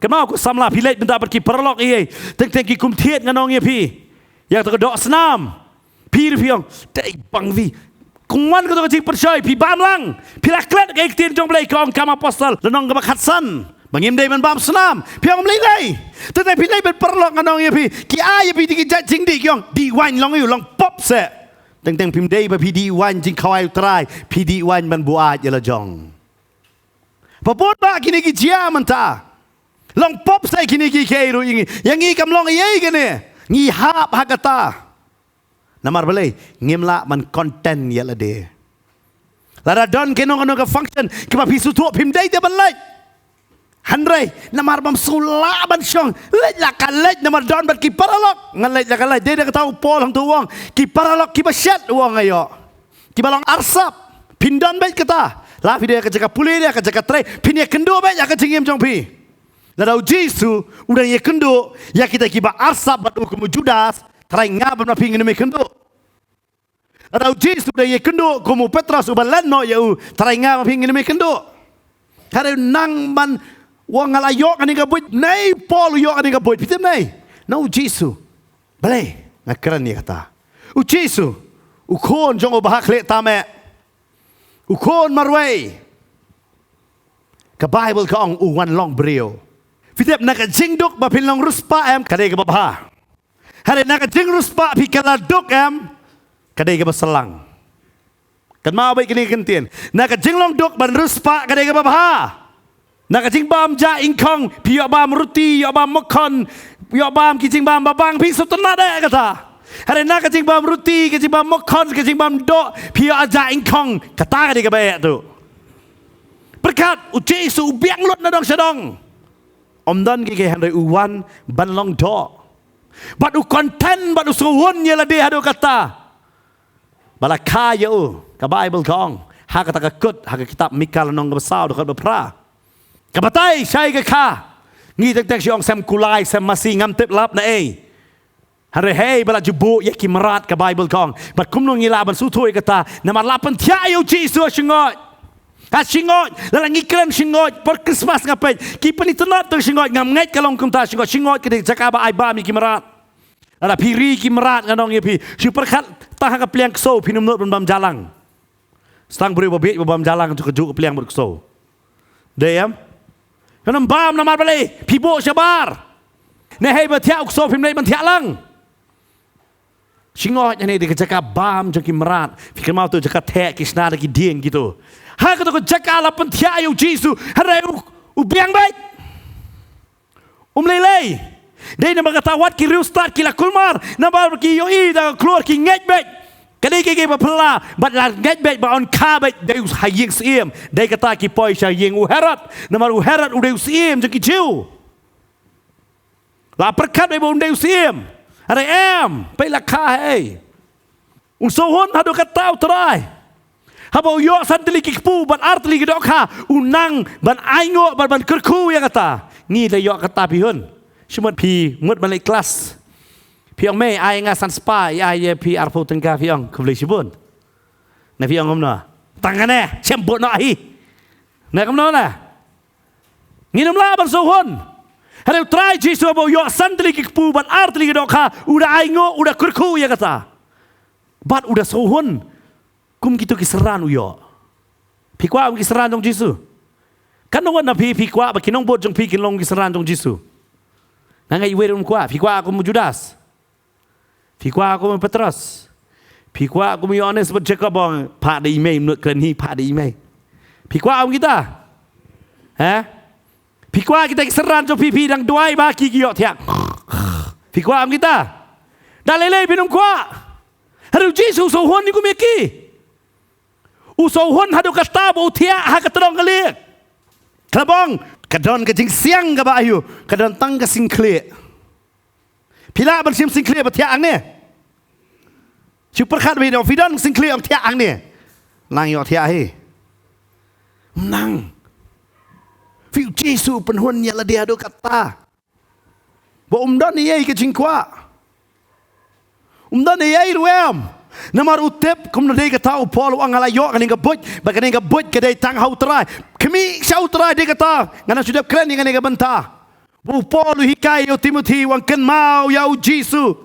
Kynmaw ko samla, phi leit bynta bad ki paralok, ïa teng teng ki kum thied ngan ong ïa phi. Ïa kata ka doh snam. Phi ruh phi ong, dei bang phi. Kumno kato ka jingpyrshah, phi bam lang. Phi la klet ka ktien jong U Blei, ka ong Kam Apostol lynnong kaba khatsan. Ba ngim dei ban bam snam. Phi ong ym lei lei. Teng teng phi leit bad paralok ngan ong ïa phi. Ki ai ïa phi da ki jait jingdih, ki ong dih waiñ long ïa u, long pop seh. Teng teng phim dei ba phi dih waiñ jingkhawai U Trai, phi dih waiñ ban buaid ïa la jong. Ba bun bah kine ki jia mynta. Long pop seh kine ki, kiei ruh ïa ngi. Ïa ngi kam long ei ei kane. Ngi hap ha kata. Namar balei, ngim lah ban content ïa lade. Lada don kano kano ka function kiba phi sngewthuh phim dei te ban leit. Hynrei namar bym sngew lah ban shong, leit la ka leit, namar don bad ki paralok. Ngan leit la ka leit. Dei da kata u Paul hangto u ong, ki paralok kiba shet, u ong, nga ïoh. Kiba long arsap. Phin don beit kata. La phi dei ha ka jaka pule, dei ha ka jaka trei, phin ïakynduh beit ïa ka jingim jong phi. Lada U Jisu u dang ïakynduh ïa kita kiba arsap bad u kum u Judas, tharai nga bad ma phi ngin ym ïakynduh. Lada U Jisu u dang ïakynduh kum u Petros uba len noh ïa u, tharai nga ma phi ngin ym ïakynduh. Hynrei u nang ban ong nga la ïoh kane ka buit, ne u Paul u ïoh kane ka buit, phi tip ne? Na U Jisu. Balei nga kren ïa kata? U Jisu, u khun jong u bahakhlieh tam eh, u khun marwei, ka Bible ka ong u wan long briew. Phi tip, na ka jingduk ba phin long riewspah em, ka dei kaba bha. Hynrei na ka jingriewspah phi kylla duk em, ka dei kaba shyllang. Kynmaw beit kane ka kyntien. Na ka jinglong duk ban riewspah ka dei kaba bha. Na ka jingbam jah ingkhong, phi ïoh bam ruti, ïoh bam makhon, ïoh bam ki jingbam ba bang, phi sngewtynnat eh kata. Hynrei na ka jingbam ruti, ka jingbam makhon, ka jingbam doh, phi ïoh jah ingkhong, kata ka dei kaba eh tu. Pyrkhat, U Jisu u biang lut na dong sha dong. Ym don kiei kiei, hynrei u wan ban long doh. Bad u content, bad u sngewhun ïa lade haduh katta ba la kha ïa u. Ka Bible ka ong ha kata ka kut, ha ka kitab Mika lynnong kaba saw, dkhot ba phra, ka batai shai ka kha. Ngi teng teng shu ong sem kulai, sem masi, ngam tip lap na ei. Hynrei hei ba la ju buh ïa ki mrad, ka Bible ka ong. Bad kumno ngi lah ban sngewthuh ïa kata? Namar la pynthiah ïa U Jisu ha shyngoid. Ha shyngoid, lada ngi kren shyngoid, por Christmas nga peit ki pynitynnad tang shyngoid, ngam ngeit ka long kumta shyngoid. Shyngoid ka dei jaka ba ai bam ïa ki mrad. Lada phi ri ki mrad, ngan ong ïa phi, shu pyrkhat tang ha ka pliang ksew, phin ym nud ban bam jalang. Sa tang briew ba bieit ba bam jalang ha kajuh ka pliang bad ksew. Dei em? Kan ym bam namar balei? Phi buh shabar. Ne hei ba thiah u ksew phim leit ban thiah lang. Shyngoid hangne dei ka jaka bam jong ki mrad. Phi kynmaw tu jaka theh ki shna da ki dieng kito. Ha kato ka jaka la pynthiah ïa U Jisu. Hynrei u, u biang beit. Um lei lei. Dei namar kata wat ki riewstad ki la kulmar, namar ki ïohi da ka klur, ki ngeit beit. Ka dei kiei kiei ba phylla, bad la ngeit beit ba yn kha beit, dei ha ïing syiem. Dei kata ki poi sha ïing u Herod, namar u Herod u dei u syiem jong ki Jiw. La pyrkhat beit ba un dei u syiem. Hynrei em, peit la kha hei. Un sngewhun haduh katta U Trai. Haba u ïoh san tylli ki kpu bad ar tylli ki dohkha, u nang ban ainguh bad ban kyrkhu ïa kata. Ngi la ïoh kata, phi hun. Shu mut phi mut ban leit klas. Phi ong mei, ai nga san spah, i ai ïa phi arphew tyngka, phi ong khublei shibun. Na phi ong kumno? Tang kane, shem bun noh hi. Na kumno na? Ngin ym lah ban sngewhun. Hynrei u Trai Jisu haba u ïoh san tylli ki kpu bad ar tylli ki dohkha, u da ainguh, u da kyrkhu ïa kata. Bad u da sngewhun kum kito ki synran u ïoh. Phi kwah kum ki synran jong Jisu? Kan nang wan na phi, phi kwah ba ki nongbud jong phi kin long ki synran jong Jisu? Nga ngeit iwei ruh ym kwah. Phi kwah kum u Judas? Phi kwah kum u Petros? Phi kwah kum u Ïohannes bad Jakob? Ong, phah da i mei, mut kren hi, phah da i mei. Phi kwah kum kita? He? Phi kwah kita ki synran jong phi, phi dang duwai ba ki ki ïohthiah? Phi kwah kum kita? Da lei lei phin ym kwah. Hynrei u Jisu u sngewhun ïa kum ïa ki. U sngewhun haduh katta ba u thiah ha ka tdong ka lieh. Ka la ong, ka don ka jingsiang kaba aïu, ka don tang ka singkhlieh. Phi lah ban shim singkhlieh ba thiah hangne? Shu pyrkhat beit, phi don singkhlieh ym thiah hangne? Nang ïohthiah hi. Nang. Phi, u Jisu u pynhun ïa lade haduh katta ba um don ei ei ka jingkwah. Um don ei ei ruh em. Namar u tip kumno, dei kata u Paul u ong, nga la ïoh kane ka buit, ba kane ka buit ka dei tang ha u Trai. Khmih sha u Trai, dei kata. Nga nang shu dep kren ïa kane ka bynta. Ba u Paul u hikai ïa u Timothi, u ong kynmaw ïa u Jisu.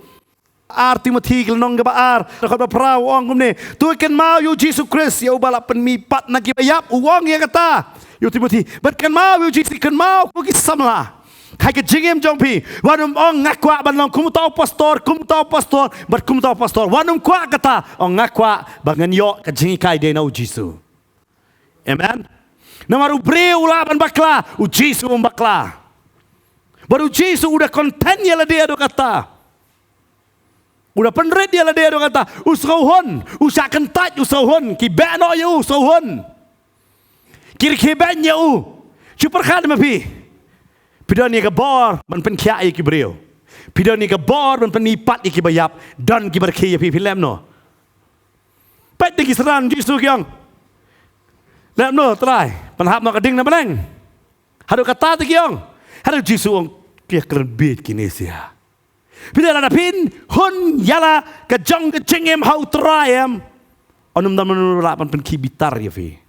Ar Timothi ka lynnong kaba ar, dkhot ba phra, u ong kumne: To kynmaw ïa u Jisu Khrist, ïa uba la pynmihpat na kiba ïap, u ong ïa kata ïa u Timothi. Bad kynmaw ïa u Jisu, kynmaw ko ki samla ha ka jingim jong phi. Wat nym ong, nga kwah ban long kum uta u pastor, kum uta u pastor bad kum uta u pastor. Wat nym kwah kata. Ong, nga kwah ba ngan ïoh ka jinghikai dei na u Jisu. Amen. Namar u briew u lah ban bakla, u Jisu um bakla. Bad u Jisu u da content ïa lade haduh katta. U da pynrit ïa lade haduh katta. U sngewhun, u shah kyntait, u sngewhun. Ki beh noh ïa u, u sngewhun. Ki rkhie beiñ ïa u. Shu pyrkhat ma phi. Phi don ïa ka bor ban pynkhiah ïa ki briew. Phi don ïa ka bor ban pynmihpat ïa kiba ïap. Don kiba rkhie ïa phi, phin leh kumno? Peit ïa ki synran Jisu, ki ong: Leh kumno Trai, pynhap noh ka ding na bneng? Haduh katta te ki ong. Hynrei u Jisu u ong: Ki ïakren bieit kine sha. Phi, lada phin hun ïa la ka jong ka jingim ha u Trai em, un ym don mano mano ba lah ban pynkhih bitar ïa phi.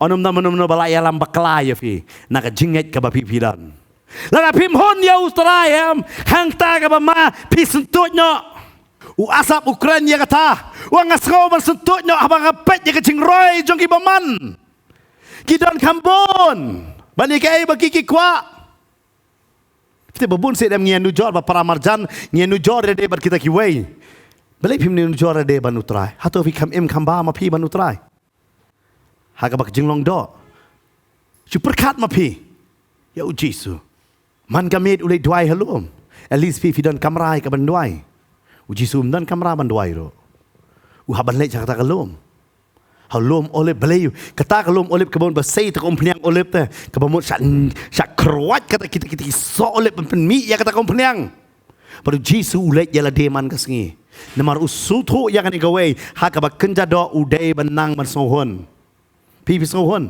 Un ym don mano mano ba lah ïalam bakla ïa phi na ka jingngeit kaba phi phi don. Lada phim hun ïa u Trai em, hangta kaba ma phi syntuid noh. U Asaph u kren ïa kata, u ong: Nga sngew ban syntuid noh haba nga peit ïa ka jingroi jong ki bymman. Ki don kham bun ban ïa kaei ba ki ki kwah. Phi tip, ba bun sien em ngi ïanujor ba para marjan, ngi ïanujor ïa lade bad kita kiwei. Balei phim ïanujor ïa lade ban u Trai? Hato phi kham im kham bam ma phi ban u Trai? Ha kaba ka jinglong doh, shu pyrkhat ma phi. Ïa u Jisu, man ka miet u leit duwai ha lum. At least phi, phi don kamra ïa ka ban duwai. U Jisu um don kamra ban duwai ruh. U hap ban leit sha kata ka lum. Ha lum Olib, balei? Kata ka lum Olib kaba mut ba sei ta ka umphniang Olib te, kaba mut shah, shah kyrwat kata kita, kita ki soh Olib ban pynmih ïa kata ka umphniang. Bad u Jisu u leit ïa lade man ka sngi. Namar u sngewthuh ïa kane kawei, ha kaba kynja doh u dei ban nang ban sngewhun. Phi, phi sngewhun?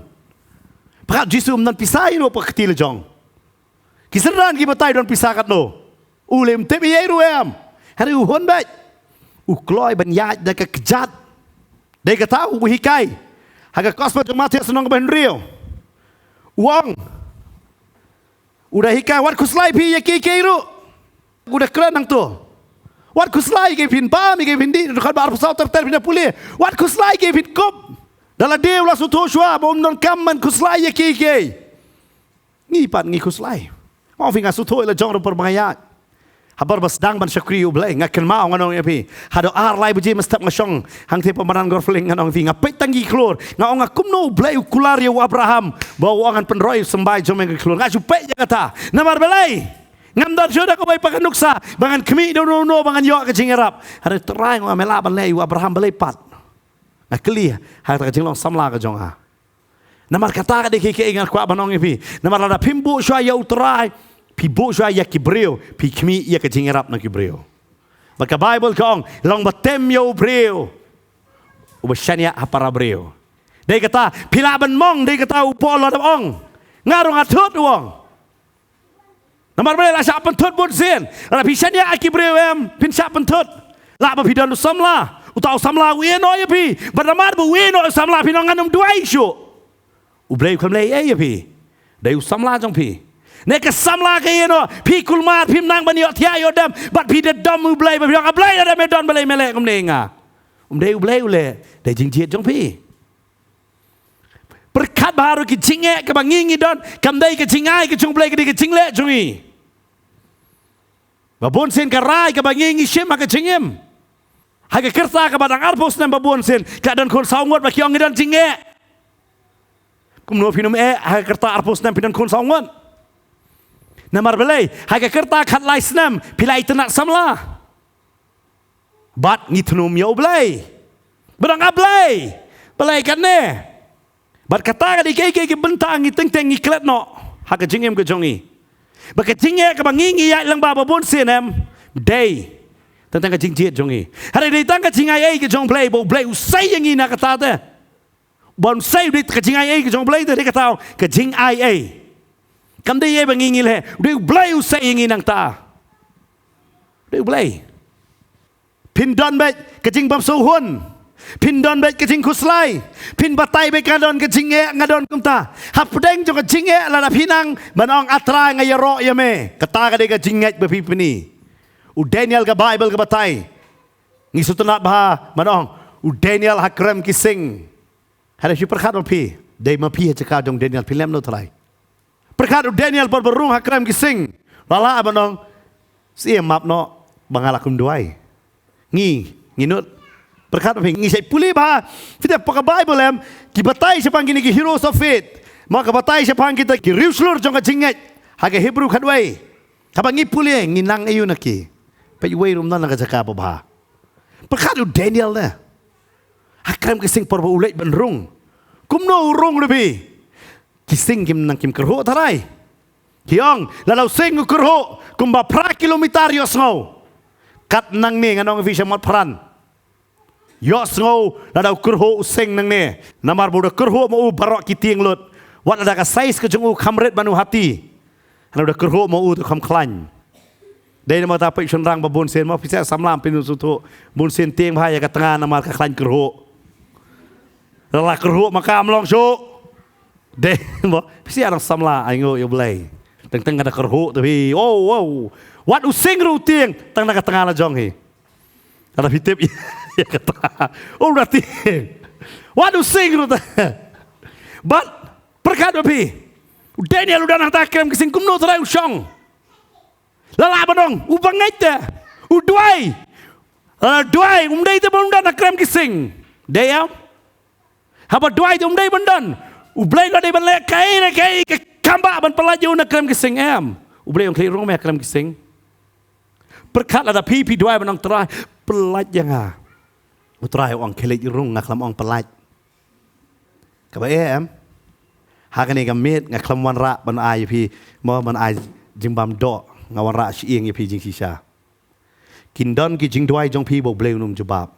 Pyrkhat, u Jisu um don pisa ïa u ha ka kti la jong. Ki synran ki batai don pisa katno. U leh, um tip ei ei ruh em. Hynrei u hun beit. U kloi ban ïaid da ka kjat. Dei kata u hikai ha ka Gospel jong Mathaios lynnong kaba hynriew. U ong, u da hikai: Wat khuslai phi ïa kiei kiei ruh. U da kren hangto: Wat khuslai ïa kiei phin bam, ïa kiei phin dih. Dkhot ba arphew saw ter ter phin da pule: Wat khuslai ïa kiei phin kup. Da lade u la sngewthuh shuwa ba um donkam ban khuslai ïa kiei kiei. Ngi pat ngi khuslai. Nga ong phi, nga sngewthuh ïa la jong ruh por ba nga ïaid. Ha por ba sdang ban shakri U Blei, nga kynmaw, ngan ong ïa phi, haduh ar lai baje mynstep nga shong hangtei pynban Gorfling, ngan ong ïa phi, nga peit tang ki khlur, nga ong, nga kumno U Blei u kular ïa u Abraham ba u ong, ngan pynroi symbai jong me ha ki khlur. Nga shu peit ïa kata. Namar balei? Ngam don shuh da kawei pat ka nuksa ba ngan khmih da uno uno ba ngan ïoh ka jingïarap. Hynrei Trai, nga ong, me lah ban leh ïa u Abraham, balei pat? Nga kylli ha kata ka jinglong samla ka jong nga. Namar kata ka dei kaei kaei ngan kwah ban ong ïa phi. Namar lada phim buh shuwa ïa U Trai, phi buh shuwa ïa ki briew, phi khmih ïa ka jingïarap na ki briew. Bad ka Baibl ka ong, long batem ïa u briew uba shaniah ha para briew. Dei kata, phi lah ban mong, dei kata u Paul u la dep ong. Nga ruh nga thut, u ong. Namar balei la shah pynthut bun sien? Lada phi shaniah ïa ki briew em, phin shah pynthut. Lah ba phi don u samla. Uta u samla u ïehnoh ïa phi. Bad namar ba u ïehnoh u samla phin ong ngan ym duwai shuh. U Blei u khlem leh ei ïa phi. Dei u samla jong phi. Ne ka samla ka ïehnoh. Phi kulmar phim nang ban ïohthiah ïohdem. Bad phi da dom u Blei ba phi ong, "A Blei, lada me don balei me leh kumne ïa nga." Ym dei u Blei u leh. Dei jingjied jong phi. Pyrkhat bha ruh, ki jingeh kaba ngi ngi don kam dei ka jingai ka jong u Blei, ka dei ka jingleh jong ngi. Ba bun sien ka rai kaba ngi ngi shim ha ka jingim. Ha ka rta kaba dang arphew snem ba bun sien ka don khun saw ngut ba ki ong ngi don jingeh. Kumno phin ym eh ha ka rta arphew snem phi don khun saw ngut? Namar balei? Ha ka rta khatlai snem phi la itynnad samla. Bad ngi thnum ïa u Blei. Ba dang, "A Blei, balei kane?" Bad kata ka dei kaei kaei ki bynta ngi teng teng ngi klet noh ha ka jingim ka jong ngi. Ba ka jingeh kaba ngi ngi ïaid lang ba ba bun sien em dei tang tang ka jingjied jong ngi. Hynrei dei tang ka jingai ei ka jong u Blei ba u Blei u sei ïa ngi na kata te. Ba un sei u dei ka jingai ei ka jong u Blei te, dei kata ka jingai ei. Kam dei ei ba ngi ngi leh, u dei u Blei u sei ïa ngi nangta. U dei u Blei. Phin don beit ka jingbymsngewhun. Phin don beit ka jingkhuslai. Phin batai beit nga don ka jingeh, nga don kumta. Hapdeng jong ka jingeh lada phi nang ban ong, "A Trai, nga ïaroh ïa me." Kata ka dei ka jingngeit ba phi pyni. U Daniel ka Baibl ka batai. Ngi sngewtynnad bha ban ong, u Daniel ha krem ki sing. Hynrei shu pyrkhat ma phi, dei ma phi ha jaka jong Daniel, phi leh kumno Trai? Pyrkhat u Daniel por ba rung ha krem ki sing. La lah ban ong, "Siem map noh ba nga la kum duwai." Ngi, ngi nud. Pyrkhat ma phi, ngi sa ïa pule bha. Phi tip ha ka Baibl em, ki batai shaphang kine ki heroes of faith. Ma ka batai shaphang kita ki riewshlur jong ka jingngeit ha ka Hebru khatwei. Haba ngi pule, ngi nang aïu na ki? Peit, uwei ruh um don ha ka jaka babha. Pyrkhat u Daniel ne. Ha krem ki sing por ba u leit ban rung. Kumno u rung ruh phi? Ki sing kim nang kim kyrhuh tharai. Ki ong, lada u sing u kyrhuh kumba phra kilometer ïohsngew. Kat nangne ngan ong ïa phi sha Motphran. Ïohsngew lada u kyrhuh u sing nangne. Namar ba u da kyrhuh ma u baroh ki tieng lut. Wat lada ka size ka jong u kham rit ban u hati. Hynrei u da kyrhuh ma u te kham khlaiñ. Dei namar kata peit shynrang ba bun sien, ma phi sa samla phin sngewthuh. Bun sien tieng bha ïa ka tnga namar ka khlaiñ kyrhuh. Lada kyrhuh ma ka ym long shuh. Dei mo, phi sa dang samla, ai nguh ïa u Blei. Teng teng ka da kyrhuh te phi. Oh, wow. Wat u sing ruh u tieng, tang na ka tnga la jong hi. Lada phi tip ïa ka tnga. Oh, u da tieng. Wat u sing ruh te. Bad pyrkhat ma phi. U Daniel u don hangta ha krem ki sing, kumno Trai u shong? La lah ban ong, u bangeit te. U duwai. Lada duwai, um dei te ban don ha krem ki sing. Dei em? Haba duwai te um dei ban don. U Blei u la dei ban leh kaei re kaei ka kam ba ban pyllait ïa u na krem ki sing em. U Blei u ong khie rung me ha krem ki sing. Pyrkhat lada phi phi duwai ban ong Trai, pyllait ïa nga. U Trai u ong khie leit rung, nga khlem ong pyllait. Kaba eh em. Ha kane ka miet nga khlem wanrah ban ai ïa phi, mo ban ai jingbam doh, nga wanrah shyieng ïa phi jingshisha. Kin don ki jingduwai jong phi ba u Blei un ym jubab.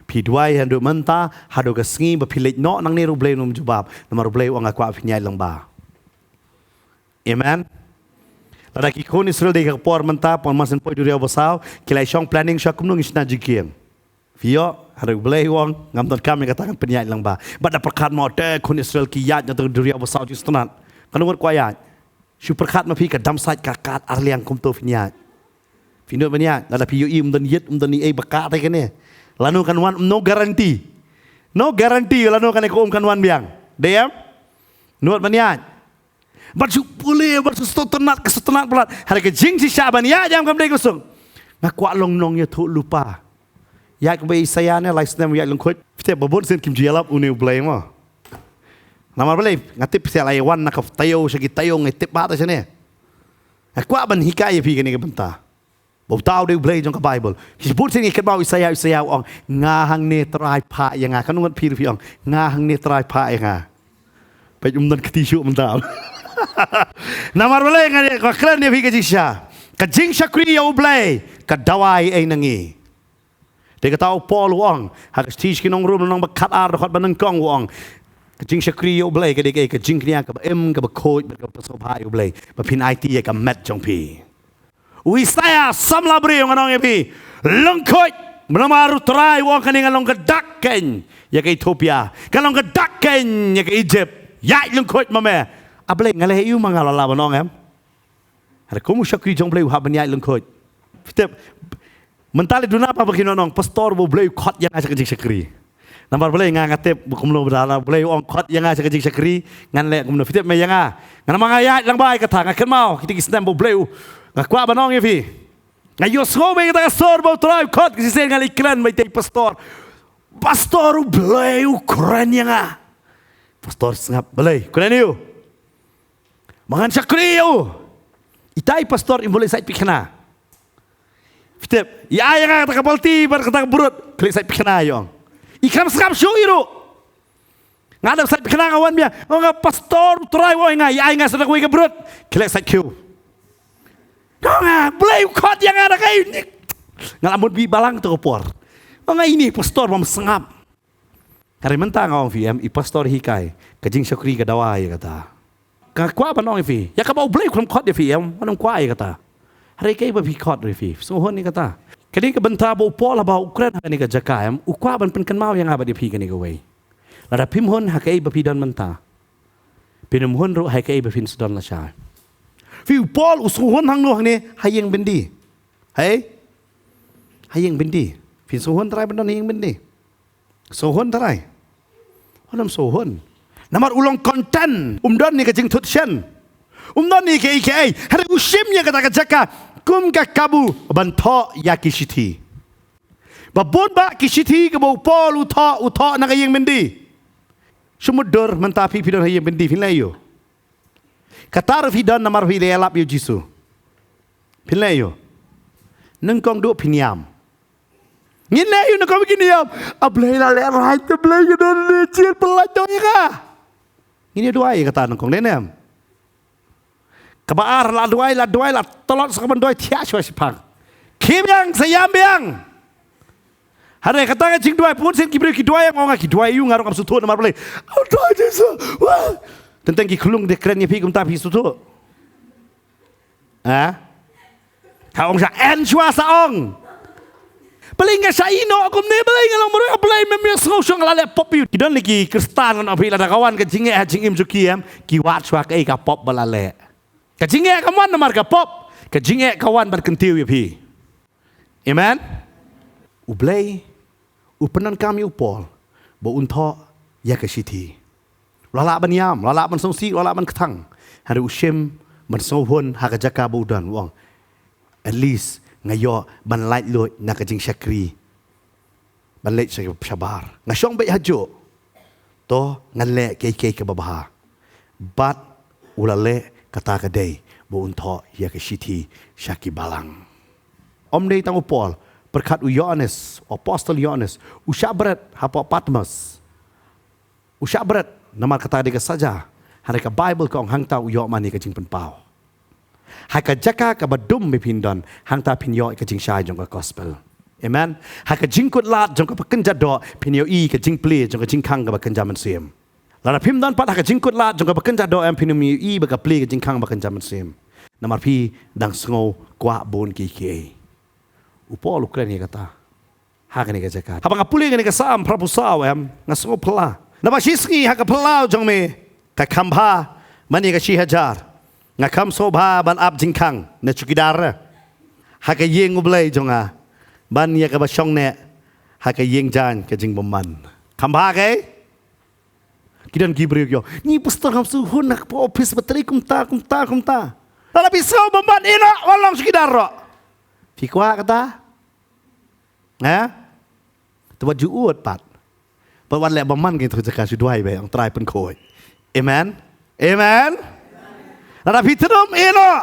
Phi duwai haduh mynta, haduh ka sngi ba phi leit noh nangne ruh u Blei un ym jubab. Namar u Blei u ong nga kwah phin ïaid lyngba. Amen. Lada ki khun Israel dei ka por mynta, pon man syn poi duriaw basaw, ki la shong planning sha kumno ngin shna jingkieng. Phi ïoh, hynrei u Blei u ong, ngam donkam ïa kata, ngan pynïaid lyngba. Bad da pyrkhat mo te khun Israel ki ïaid na tang duriaw basaw jingsngewtynnat. Kano ngut kwah ïaid? Shu pyrkhat ma phi ka dam sait ka kat arliang kumto phin ïaid. Phi nud ban ïaid, lada phi ïohi um don ïit, um don ei ei ba kat te kane. Lano kan wan, no guarantee. No guarantee lano kane ka um kan wan biang. Dei em? Nud ban ïaid. Bad shu pule, bad shu sngewtynnat, ka sngewtynnat palat. Hynrei ka jingshisha ban ïaid jam kam dei ka song. Nga kwah long nongïathuhlypa. Ïaid kumba Isaiah ne, lai snem ïaid lyngkhuid. Phi tip ba bun sien kim ju ïalap une u Blei mo. Namar balei, nga tip phi sa la ïawan na ka taïew sha ki taïew, nga tip ba ta shane. Nga kwah ban hikai ïa phi kane ka bynta. Ba uta u dei u Blei jong ka Baibl. Ki bun sien ngi kynmaw Isaiah, Isaiah u ong, nga hangne Trai, phah ïa nga. Kano ngut phi ruh phi ong, nga hangne Trai, phah ïa nga. Peit um don kti shuh mynta. Namar balei nga dei, nga kren ïa phi ka jingshisha. Ka jingshakri ïa u Blei ka dawai ei na ngi. Dei kata u Paul u ong ha ka shithi sha ki nong Rom lynnong ba khatar dkhot ba nyngkong u ong, Ka jingshakri ïa U Blei ka dei ka jingkñia kaba im, kaba khuid bad kaba sngewbha ïa U Blei, ba phin aiti ïa ka met jong phi. U Isaïah samla briew, ngan ong ïa phi, lyngkhuid, namar U Trai u ong, kane nga long ka dak keiñ ïa ka Ethiopia, nga long ka dak keiñ ïa ka Egypt. Ïaid lyngkhuid ma me. A Blei, nga leh ïa u ma nga la lah ban ong, em? Hynrei kum u shakri jong U Blei u hap ban ïaid lyngkhuid. Phi tip, mynta lei duna ba ki nonong, pastor, ba U Blei u khot ïa nga sha ka jingshakri. Namar balei nga, nga tip ba kumno ba da la U Blei u ong khot ïa nga sha ka jingshakri, ngan leh kumno? Phi tip me ïa nga, nga namar nga ïaid lang bad kata, nga kynmaw kita ki snem ba U Blei u, nga kwah ban ong ïa phi, nga ïohsngew ba ïa kata ka sur ba U Trai u khot, ka shisien nga leit kren bad ita i pastor. Pastor, U Blei u kren ïa nga. Pastor sngap. Balei? Kren ïa u. Ma ngan shakri ïa u. Ita i pastor im bun leit sait paikana. Phi tip, ïa ai ïa nga kata ka balti bad kata ka brut, khleh sait paikana ïa ong. I kam sngap shuh i ruh. Nga dang sait paikana, nga wan biang, nga ong, pastor, U Trai u ong ïa nga, ïa ai nga sa da kawei ka brut, khleh sait khiew. Nga ong, Blei u khot ïa nga da kaei? Nga la mut bih balang to ka por. Nga ong, ine i pastor bym sngap. Hynrei mynta nga ong phi, em, i pastor hikai, ka jingshakri ka dawa ïa kata. Nga kwah ban ong ïa phi, ïa kaba U Blei u khlem khot ïa phi, em, wat nym kwah ïa kata. Hynrei kaei ba phi khot ïa phi, sngewhun ïa kata. Kane ka bynta ba u Paul haba u kren ha kane ka jaka, em, u kwah ban pynkynmaw ïa nga bad ïa phi kane kawei. Lada phim hun ha kaei ba phi don mynta, phin ym hun ruh ha kaei ba phin sa don lashai. Phi, u Paul u sngewhun hangno hangne? Ha ïing byndi. Hei? Ha ïing byndi. Phin sngewhun trai ban don ha ïing byndi? Sngewhun trai? Wat nym sngewhun. Namar u long content, um don ïa ka jingthut shen, um don ïa kaei kaei. Hynrei u shim ïa kata ka jaka kum ka kabu ban thoh ïa ki shithi. Ba bun bah ki shithi kaba u Paul u thoh, u thoh na ka ïing byndi. Shu mutdur, mynta phi, phi don ha ïing byndi, phin leh aïu? Kata ruh phi don namar phi la ïalap ïa u Jisu. Phin leh aïu? Nyngkong duh phin ïam. Ngin leh aïu nyngkong ba ngin ïam? A Blei, la leh right, A Blei, nga don ne, jied pyllait noh ïa nga. Ngin ïa duwai ïa kata nyngkong, dei ne em? Kaba ar, la duwai, la duwai, la tlot sa ka ban duwai thiah shuwa shiphang. Khie biang, sa ïam biang. Hynrei kata ka jingduwai, bun sien ki briew ki duwai, nga ong, ki duwai aïu, nga ruh ngam sngewthuh namar balei. Oh, duwai Jisu. Wah. Teng teng ki khyllung de kren ïa phi kumta, phi sngewthuh? Ha? Ka ong sha, en shuwa sa ong. Balei nga sha ïehnoh kumne, balei nga long marwei, balei mem ïohsngew shuh nga la leh pop ïa u. Ki don lei ki Khristan, ngan ong ïa phi, lada ka wan ka jingeh ha jingim jong ki, em, ki wad shuwa kaei ka pop ba la leh. Ka jingeh kam wan namar ka pop, ka jingeh ka wan ban kyntiew ïa phi. Amen. U Blei u pyndonkam ïa u Paul ba un thoh ïa ka shithi. U la lah ban ïam, u la lah ban sngewsih, u la lah ban kthang. Hynrei u shim ban sngewhun ha ka jaka ba u don, u ong, at least nga ïoh ban laitluid na ka jingshakri ban leit sha, shabar. Nga shong beit hajuh. To ngan leh kaei kaei kaba bha. Bad u la leh kata ka dei ba un thoh ïa ka shithi sha ki balang. Ym dei tang u Paul, pyrkhat u Ïoannis, u apostol Ïoannis, u shah bret hapoh Patmos. U shah bret namar kata ka dei ka saja. Hynrei ka Baibl ka ong hangta u ïoh mane ka jingpynpaw. Ha ka jaka kaba dum ba phin don, hangta phin ïoh ka jingshai jong ka gospel. Amen. Ha ka jingkut lad jong kaba kynja doh, phin ïohi ka jingplie jong ka jingkhang kaba kynja mynsiem. Lada phim don pat ha ka jingkut lad jong kaba kynja doh, em, phin ym ïohi ba ka plie ka jingkhang ba kynja mynsiem. Namar phi dang sngew kwah bun kiei kiei. U Paul u kren ïa kata. Ha kane ka jaka, haba nga pule kane ka Salm phra phew saw, em, nga sngew phylla. Naba shisngi ha ka phyllaw jong me, ka kham bha ban ïa ka shi hajar. Nga kham sngewbha ban ap jingkhang ne chowkidar ha ka ïing U Blei jong nga, ban ïa kaba shong ne ha ka ïing jaiñ ka jingbymman. Kham bha kaei? Ki don ki briew ki ong, ni pastor, ngam sngewhun ha ka office ba trei kumta, kumta, kumta. Lada phi sngew bymman, ïehnoh, wan long chowkidar ruh. Phi kwah kata? Ha? Te wat ju ud pat. Pat wat leh bymman, ki tu jaka shu duwai beit, ong Trai pynkhuid. Amen. Amen. Lada phi thnum, ïehnoh.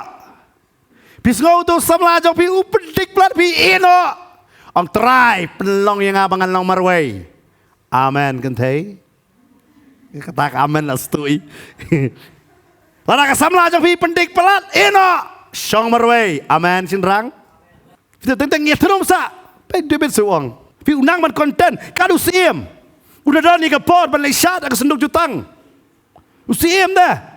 Phi sngew uto u samla jong phi u pyndik palat, phi ïehnoh. Ong Trai pynlong ïa nga ba ngan long marwei. Amen kynthei. Kata ka amen la stui. Lada ka samla jong phi pyndik palat, ïehnoh, shong marwei. Amen shynrang. Phi teng teng ïa thnum sah. Peit David shu ong, phi, u nang ban content. Ka dei u syiem. U da don ïa ka por ban leit shad ha ka synduk jutang. U Syiem da.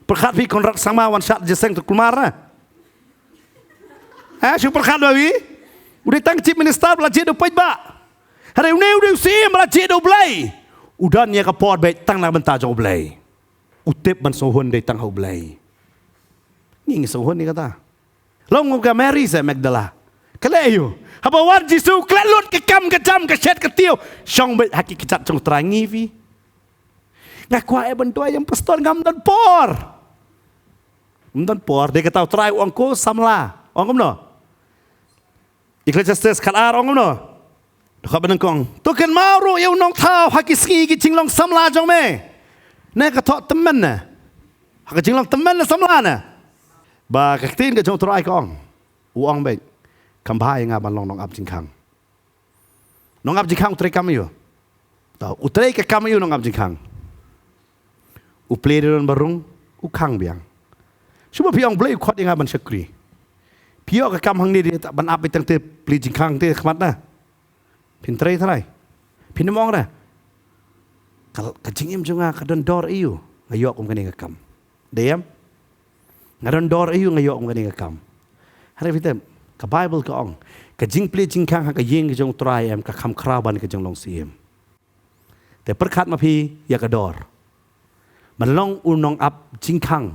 Pyrkhat phi Conrad Sangma wan shad jingïaseng tu kulmar na. Ha, shu pyrkhat ba wi. U dei tang chief minister ba la jied da u paidbah. Hynrei une u dei u Syiem ba la jied da U Blei. U don ïa ka por beit tang na bynta jong U Blei. U tip ban sngewhun dei tang ha U Blei. Ngi ngi sngewhun ïa kata. Long ka Mary sa Magdala. Ka leh aïu? Haba wan Jisu, klet lut ka kam ka jam ka shet ka tiew. Shong beit ha ki kjat jong U Trai, ngi phi. Nga kwah eh ban duwai ïa u pastor, ngam don por. Ngam don por, dei kata U Trai u ong ko samla. Ong kumno? Ecclesiastes khatar ong kumno? Dkhot ba nyngkong. To kynmaw ruh ïa u nongthaw ha ki sngi ki jinglong samla jong me. Ne ka thoh tymmen ne. Ha ka jinglong tymmen ne samla ne. Ba ka ktien ka jong U Trai ka ong. U ong beit. Kham bha ïa nga ban long nongap jingkhang. Nongap jingkhang u treikam aïu? To, u trei ka kam aïu nongap jingkhang? U plie da don barung, u khang biang. Shuh ba phi ong Blei u khot ïa nga ban shakri. Phi ïoh ka kam hangne de ban ap beit tang te plie jingkhang te khmat na. Phin trei trai. Phin ym ong re. Ka, ka jingim jong nga ka don dor aïu? Nga ïoh kum kane ka kam. Dei em? Nga don dor aïu nga ïoh kum kane ka kam. Hynrei phi tip, ka Baibl ka ong, ka jingplie jingkhang ha ka ïing ka jong U Trai em ka kham khraw ban ka jinglong syiem. Te pyrkhat ma phi ïa ka dor. Ban long u nongap jingkhang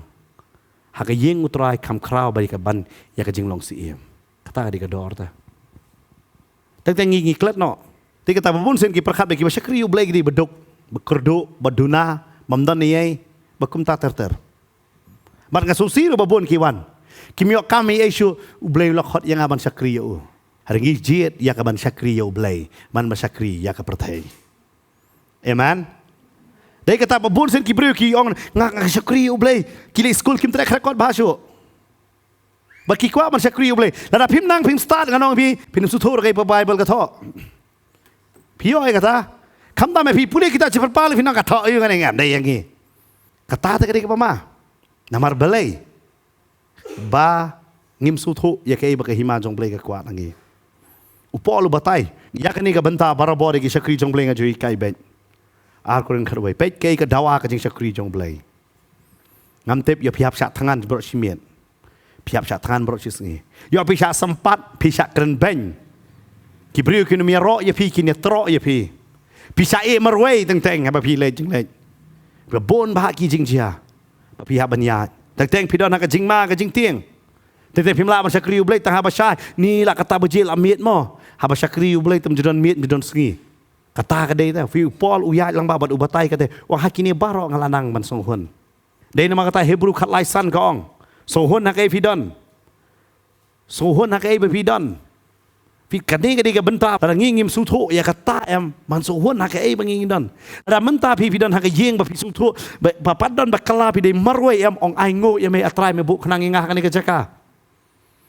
ha ka ïing U Trai kham khraw ban ïa ka ban ïa ka jinglong syiem. Kata ka dei ka dor te. Teng teng ngi ngi klet noh. Te kata ba bun sien ki pyrkhat ba kiba shakri U Blei ki dei ba duk, ba kyrduh, ba duna, bym don ei ei, ba kumta ter ter. Bad nga sngewsih ruh ba bun ki wan. Kim ïoh kam ei ei shuh, U Blei u la khot ïa nga ban shakri ïa u. Hynrei ngi jied ïa ka ban shakri ïa U Blei, ban ban shakri ïa ka pyrthei. Amen. Dei kata ba bun sien ki briew ki ong nga nga shakri ïa U Blei, ki leit skul kim treh khreh kot bha shuh. Ba ki kwah ban shakri ïa U Blei. Lada phim nang phim stad ngan ong phi, phin sngewthuh ruh kaei ba Baibl ka thoh. Phi ïoh ïa kata. Khamtam ïa phi pule kitab Jingpynpaw phin nang ka thoh ïa nga ne ngam dei ïa ngi. Kata te ka dei kaba ma. Namar balei? Ba ngim sngewthuh ïa kaei ba ka hima jong Blei ka kwah na ngi. U Paul u batai ïa kane ka bynta barabor ïa ki shakri jong Blei, nga ju hikai beit. Ar Korinth khatwei, peit kaei ka dawa ka jingshakri jong Blei. Ngam tip ïa phi hap shah thngan baroh shi miet. Phi hap shah thngan baroh shi sngi. Ïa phi shah sympat, phi shah kren beiñ. Ki briew kin ym ïaroh ïa phi, kin ïatroh ïa phi. Phi shah ïeh marwei teng teng haba phi leit jingleit. Ba bun bah ki jingjia ba phi hap ban ïaid. Teng teng phi don ha ka jingma ka jingtieng. Teng teng phim lah ban shakri U Blei tang haba shai. Ni lah kata ba jia la miet mo. Haba shakri U Blei tam ju don miet, ju don sngi. Kata ka dei te. Phi u Paul u ïaid lang ba bad u batai kata. Wan ha kine baroh nga la nang ban sngewhun. Dei namar kata Hebru khatlai san ka ong, sngewhun ha kaei phi don. Sngewhun ha kaei ba phi don. Phi, kane ka dei ka bynta ba ngi ngim sngewthuh ïa kata em, ban sngewhun ha kaei ba ngi ngi don. Lada mynta phi phi don ha ka ïing ba phi sngewthuh ba, ba pat don ba kylla, phi dei marwei em, ong ainguh ïa me A Trai, me buh khnang ïa nga ha kane ka jaka.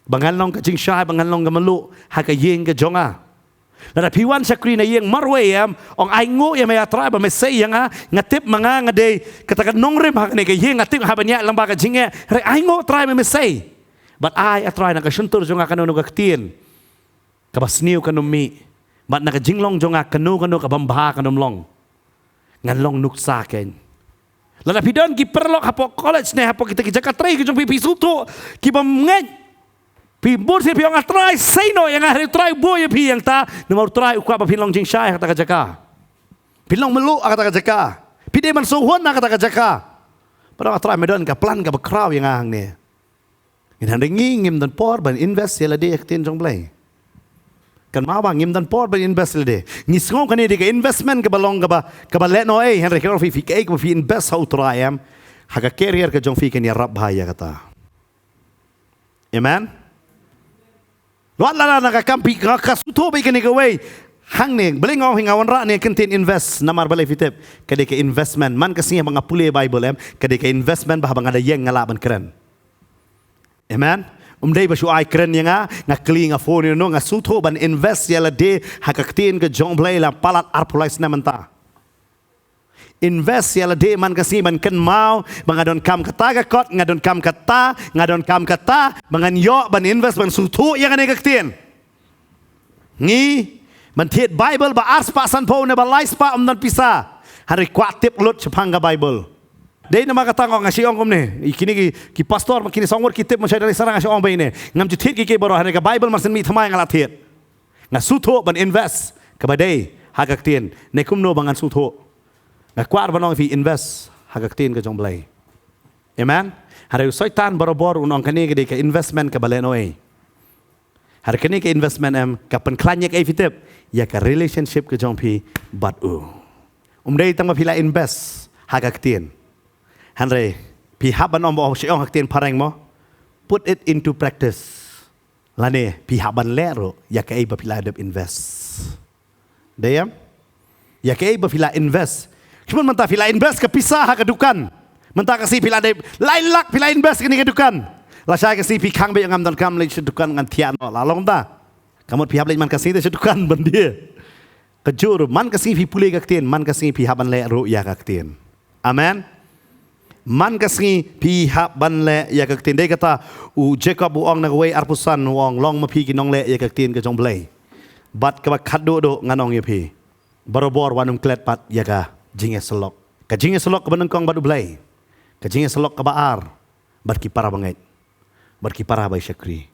Ba ngan long ka jingshai, ba ngan long ka mluh ha ka ïing ka jong nga. Lada phi wan shakri na ïing marwei em, ong ainguh ïa me A Trai ba me sei ïa nga, nga tip ma nga nga dei kata ka nongrim ha kane ka ïing, nga tip haba ngi ïaid lang ba ka jingeh, hynrei ainguh Trai me me sei. Bad ai A Trai na ka shyntur jong nga kano kano ka ktien kaba sniew kan ym mih. Bad na ka jinglong jong nga kano kano ka bym bha kan ym long. Ngan long nuksa kein. Lada phi don ki paralok hapoh college ne hapoh kita ki jaka trei ki jong phi, phi sngewthuh ki bym ngeit. Phi bun sien phi ong A Trai sei noh ïa nga, hynrei U Trai u buh ïa phi ïa kata. Namar U Trai u kwah ba phin long jingshai ha kata ka jaka. Phin long mluh ha kata ka jaka. Phi dei ban sngewhun ha kata ka jaka. Pynban A Trai me don ka plan kaba khraw ïa nga hangne. Ngin hynrei ngi ngim don por ban invest ïa lade ha ka ktien jong Blei. Kynmaw ba ngim don por ban invest ïa lade. Ngi sngew kane dei ka investment kaba long kaba, kaba lehnohei, hynrei ka long phi, phi kaei kaba phi invest ha U Trai em. Ha ka career ka jong phi kan ïarap bha ïa kata. Amen. Wat la la na ka kam phi ka, ka sngewthuh beit kane kawei. Hangne, Blei nga ong hi nga wanrah ne ka ktien invest, namar balei phi tip? Ka dei ka investment. Man ka sngi ba nga pule Bible em, ka dei ka investment ba haba nga da ïeng nga lah ban kren. Amen. Um dei ba shu ai kren ïa nga, nga kylli nga phone ïa no, nga sngewthuh ban invest ïa lade ha ka ktien ka jong Blei la palat arphew lai snem mynta. Invest ïa lade man ka sngi ban kynmaw ba nga donkam kata ka kot, nga donkam kata, nga donkam kata, ba ngan ïoh ban invest ban sngewthuh ïa kane ka ktien. Ngi, Ban thied Bible ba ar spah sanphew ne ba lai spah ym don pisa. Hynrei kwah tip lut shaphang ka Bible. Dei namar kata nga ong, nga shu ong kumne. Ïa kine ki, ki pastor, ma kine song wor ki tip ma shai dang sarang nga shu ong ba ine. Ngam ju thied ki ki baroh, hynrei ka Bible mar shen mih thymmai nga la thied. Nga sngewthuh ban invest kaba dei ha ka ktien. Ne kumno ba ngan sngewthuh. Nga kwah ban ong phi invest ha ka ktien ka jong Blei. Amen. Hynrei u Soitan barabor un ong kane ka dei ka investment kaba lehnohei. Hynrei kane ka investment em ka pynkhlaiñ ïa kaei phi tip, ïa ka relationship ka jong phi bad u. Um dei tang ba phi la invest ha ka ktien. Hynrei phi hap ban ong ba, oh, shu ong ha ka ktien phareng mo. Put it into practice. Lane phi hap ban leh ruh ïa kaei ba phi la dep invest. Dei em? Ïa kaei ba phi la invest. Kumno mynta phi la invest ka pisa ha ka dukan. Mynta ka sngi phi la dep lai lak phi la invest kane ka dukan. Lashai ka sngi phi khang beit, ngam donkam leit sha dukan, ngan thiah noh, la long ta. Ka mut phi hap leit man ka sngi te sha dukan ban die. Kajuh ruh man ka sngi phi pule ka ktien, man ka sngi phi hap ban leh ruh ïa ka ktien. Amen. Man ka sngi phi hap ban leh ïa ka ktien. Dei kata u Jakob u ong na kawei arphew san u ong, long ma phi ki nongleh ïa ka ktien ka jong Blei. Bad kaba khatduh duh ngan ong ïa phi, barabor wat nym klet pat ïa ka jingïasyllok. Ka jingïasyllok kaba nyngkong bad U Blei. Ka jingïasyllok kaba ar bad ki para bangeit, bad ki para ba shakri.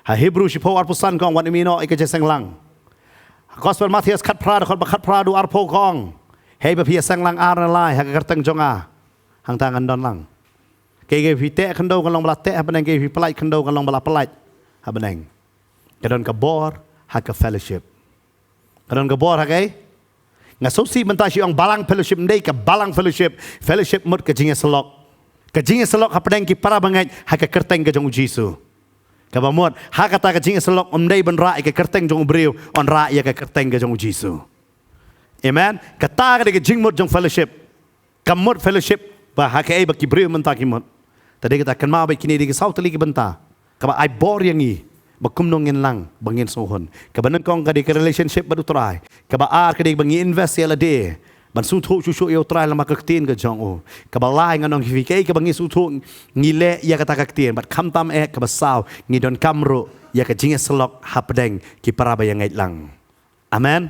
Ha Hebru shiphew arphew san ka ong, wat nym ïehnoh ïa ka jingseng lang. Gospel Mathaios khatphra, dkhot ba khatphra haduh arphew ka ong, hei ba phi ïaseng lang ar ne lai ha ka kyrteng jong nga, hangta ngan don lang. Kaei kaei phi teh khyndew kan long ba la teh ha bneng, kaei phi pyllait khyndew kan long ba la pyllait ha bneng. Ka don ka bor ha ka fellowship. Ka don ka bor ha kaei? Nga sngewsih mynta shu ong balang fellowship, ym dei ka balang fellowship. Fellowship mut ka jingïasyllok. Ka jingïasyllok hapdeng ki para bangeit ha ka kyrteng ka jong U Jisu. Kaba mut ha kata ka jingïasyllok ym dei ban rah ïa ka kyrteng jong u briew, yn rah ïa ka kyrteng ka jong U Jisu. Amen. Kata ka dei ka jingmut jong fellowship. Kam mut fellowship ba ha kaei ba ki briew mynta ki mut. Te dei kata, kynmaw beit kine dei ki saw tylli ki bynta kaba ai bor ïa ngi ba kumno ngin lang, ba ngin sngewhun. Kaba nyngkong ka dei ka relationship bad U Trai. Kaba ar ka dei ba ngi invest ïa lade ban sngewthuh shuh shuh ïa U Trai lyngba ka ktien ka jong u. Kaba lai ngan ong ïa phi, kaei kaba ngi sngewthuh ngi leh ïa kata ka ktien, bad khamtam eh, kaba saw ngi donkam ruh ïa ka jingïasyllok hapdeng ki para ba ïa ngeit lang. Amen.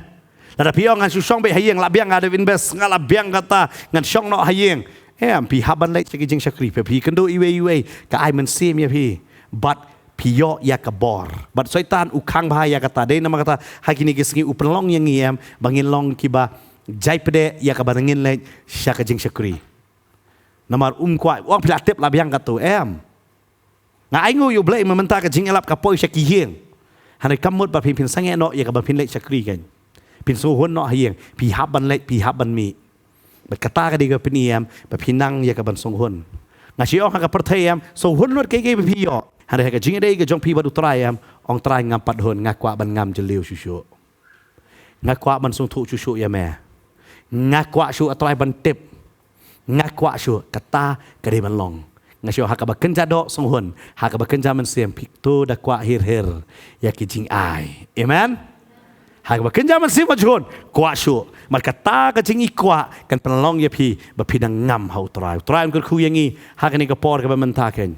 Lada phi ong ngan shu shong beit ha ïing, la biang nga dep invest, nga la biang kata, ngan shong noh ha ïing. Em, phi hap ban leit sha ki jingshakri, phi, phi kynduh iwei iwei, ka ai mynsiem ïa phi. Bad phi ïoh ïa ka bor. Bad Soitan u khang bha ïa kata, dei namar kata ha kine ki sngi u pynlong ïa ngi em ba ngin long kiba jai pdeng ïa kaba ngin leit sha ka jingshakri. Namar um kwah, u ong phi la tip la biang katto, em. Nga ainguh ïa U Blei mynta ka jingïalap ka poi sha ki ïing. Hynrei kam mut ba phin, phin sangeh noh ïa kaba phin leit shakri kan. Phin sngewhun noh ha ïing, phi hap ban leit, phi hap ban mih. Bad kata ka dei ka pyni em ba phi nang ïa ka ban sngewhun. Nga shu ong ha ka pyrthei em, sngewhun lut kaei kaei ba phi ïoh. Hynrei ha ka jingïadei ka jong phi bad U Trai em, ong Trai ngam pat hun, nga kwah ban ngam jylliew shuh shuh. Nga kwah ban sngewthuh shuh shuh ïa me. Nga kwah shuh A Trai ban tip. Nga kwah shuh, kata ka dei ban long. Nga shu ong ha kaba kynja doh sngewhun, ha kaba kynja mynsiem phi to da kwah hir hir ïa ki jingai. Amen. Ha kaba kynja mynsiem ba jhun, kwah shuh. Namar kata ka jingi kwah kan pynlong ïa phi ba phi dang ngam ha U Trai. U Trai un kyrkhu ïa ngi ha kane ka por kaba mynta kan.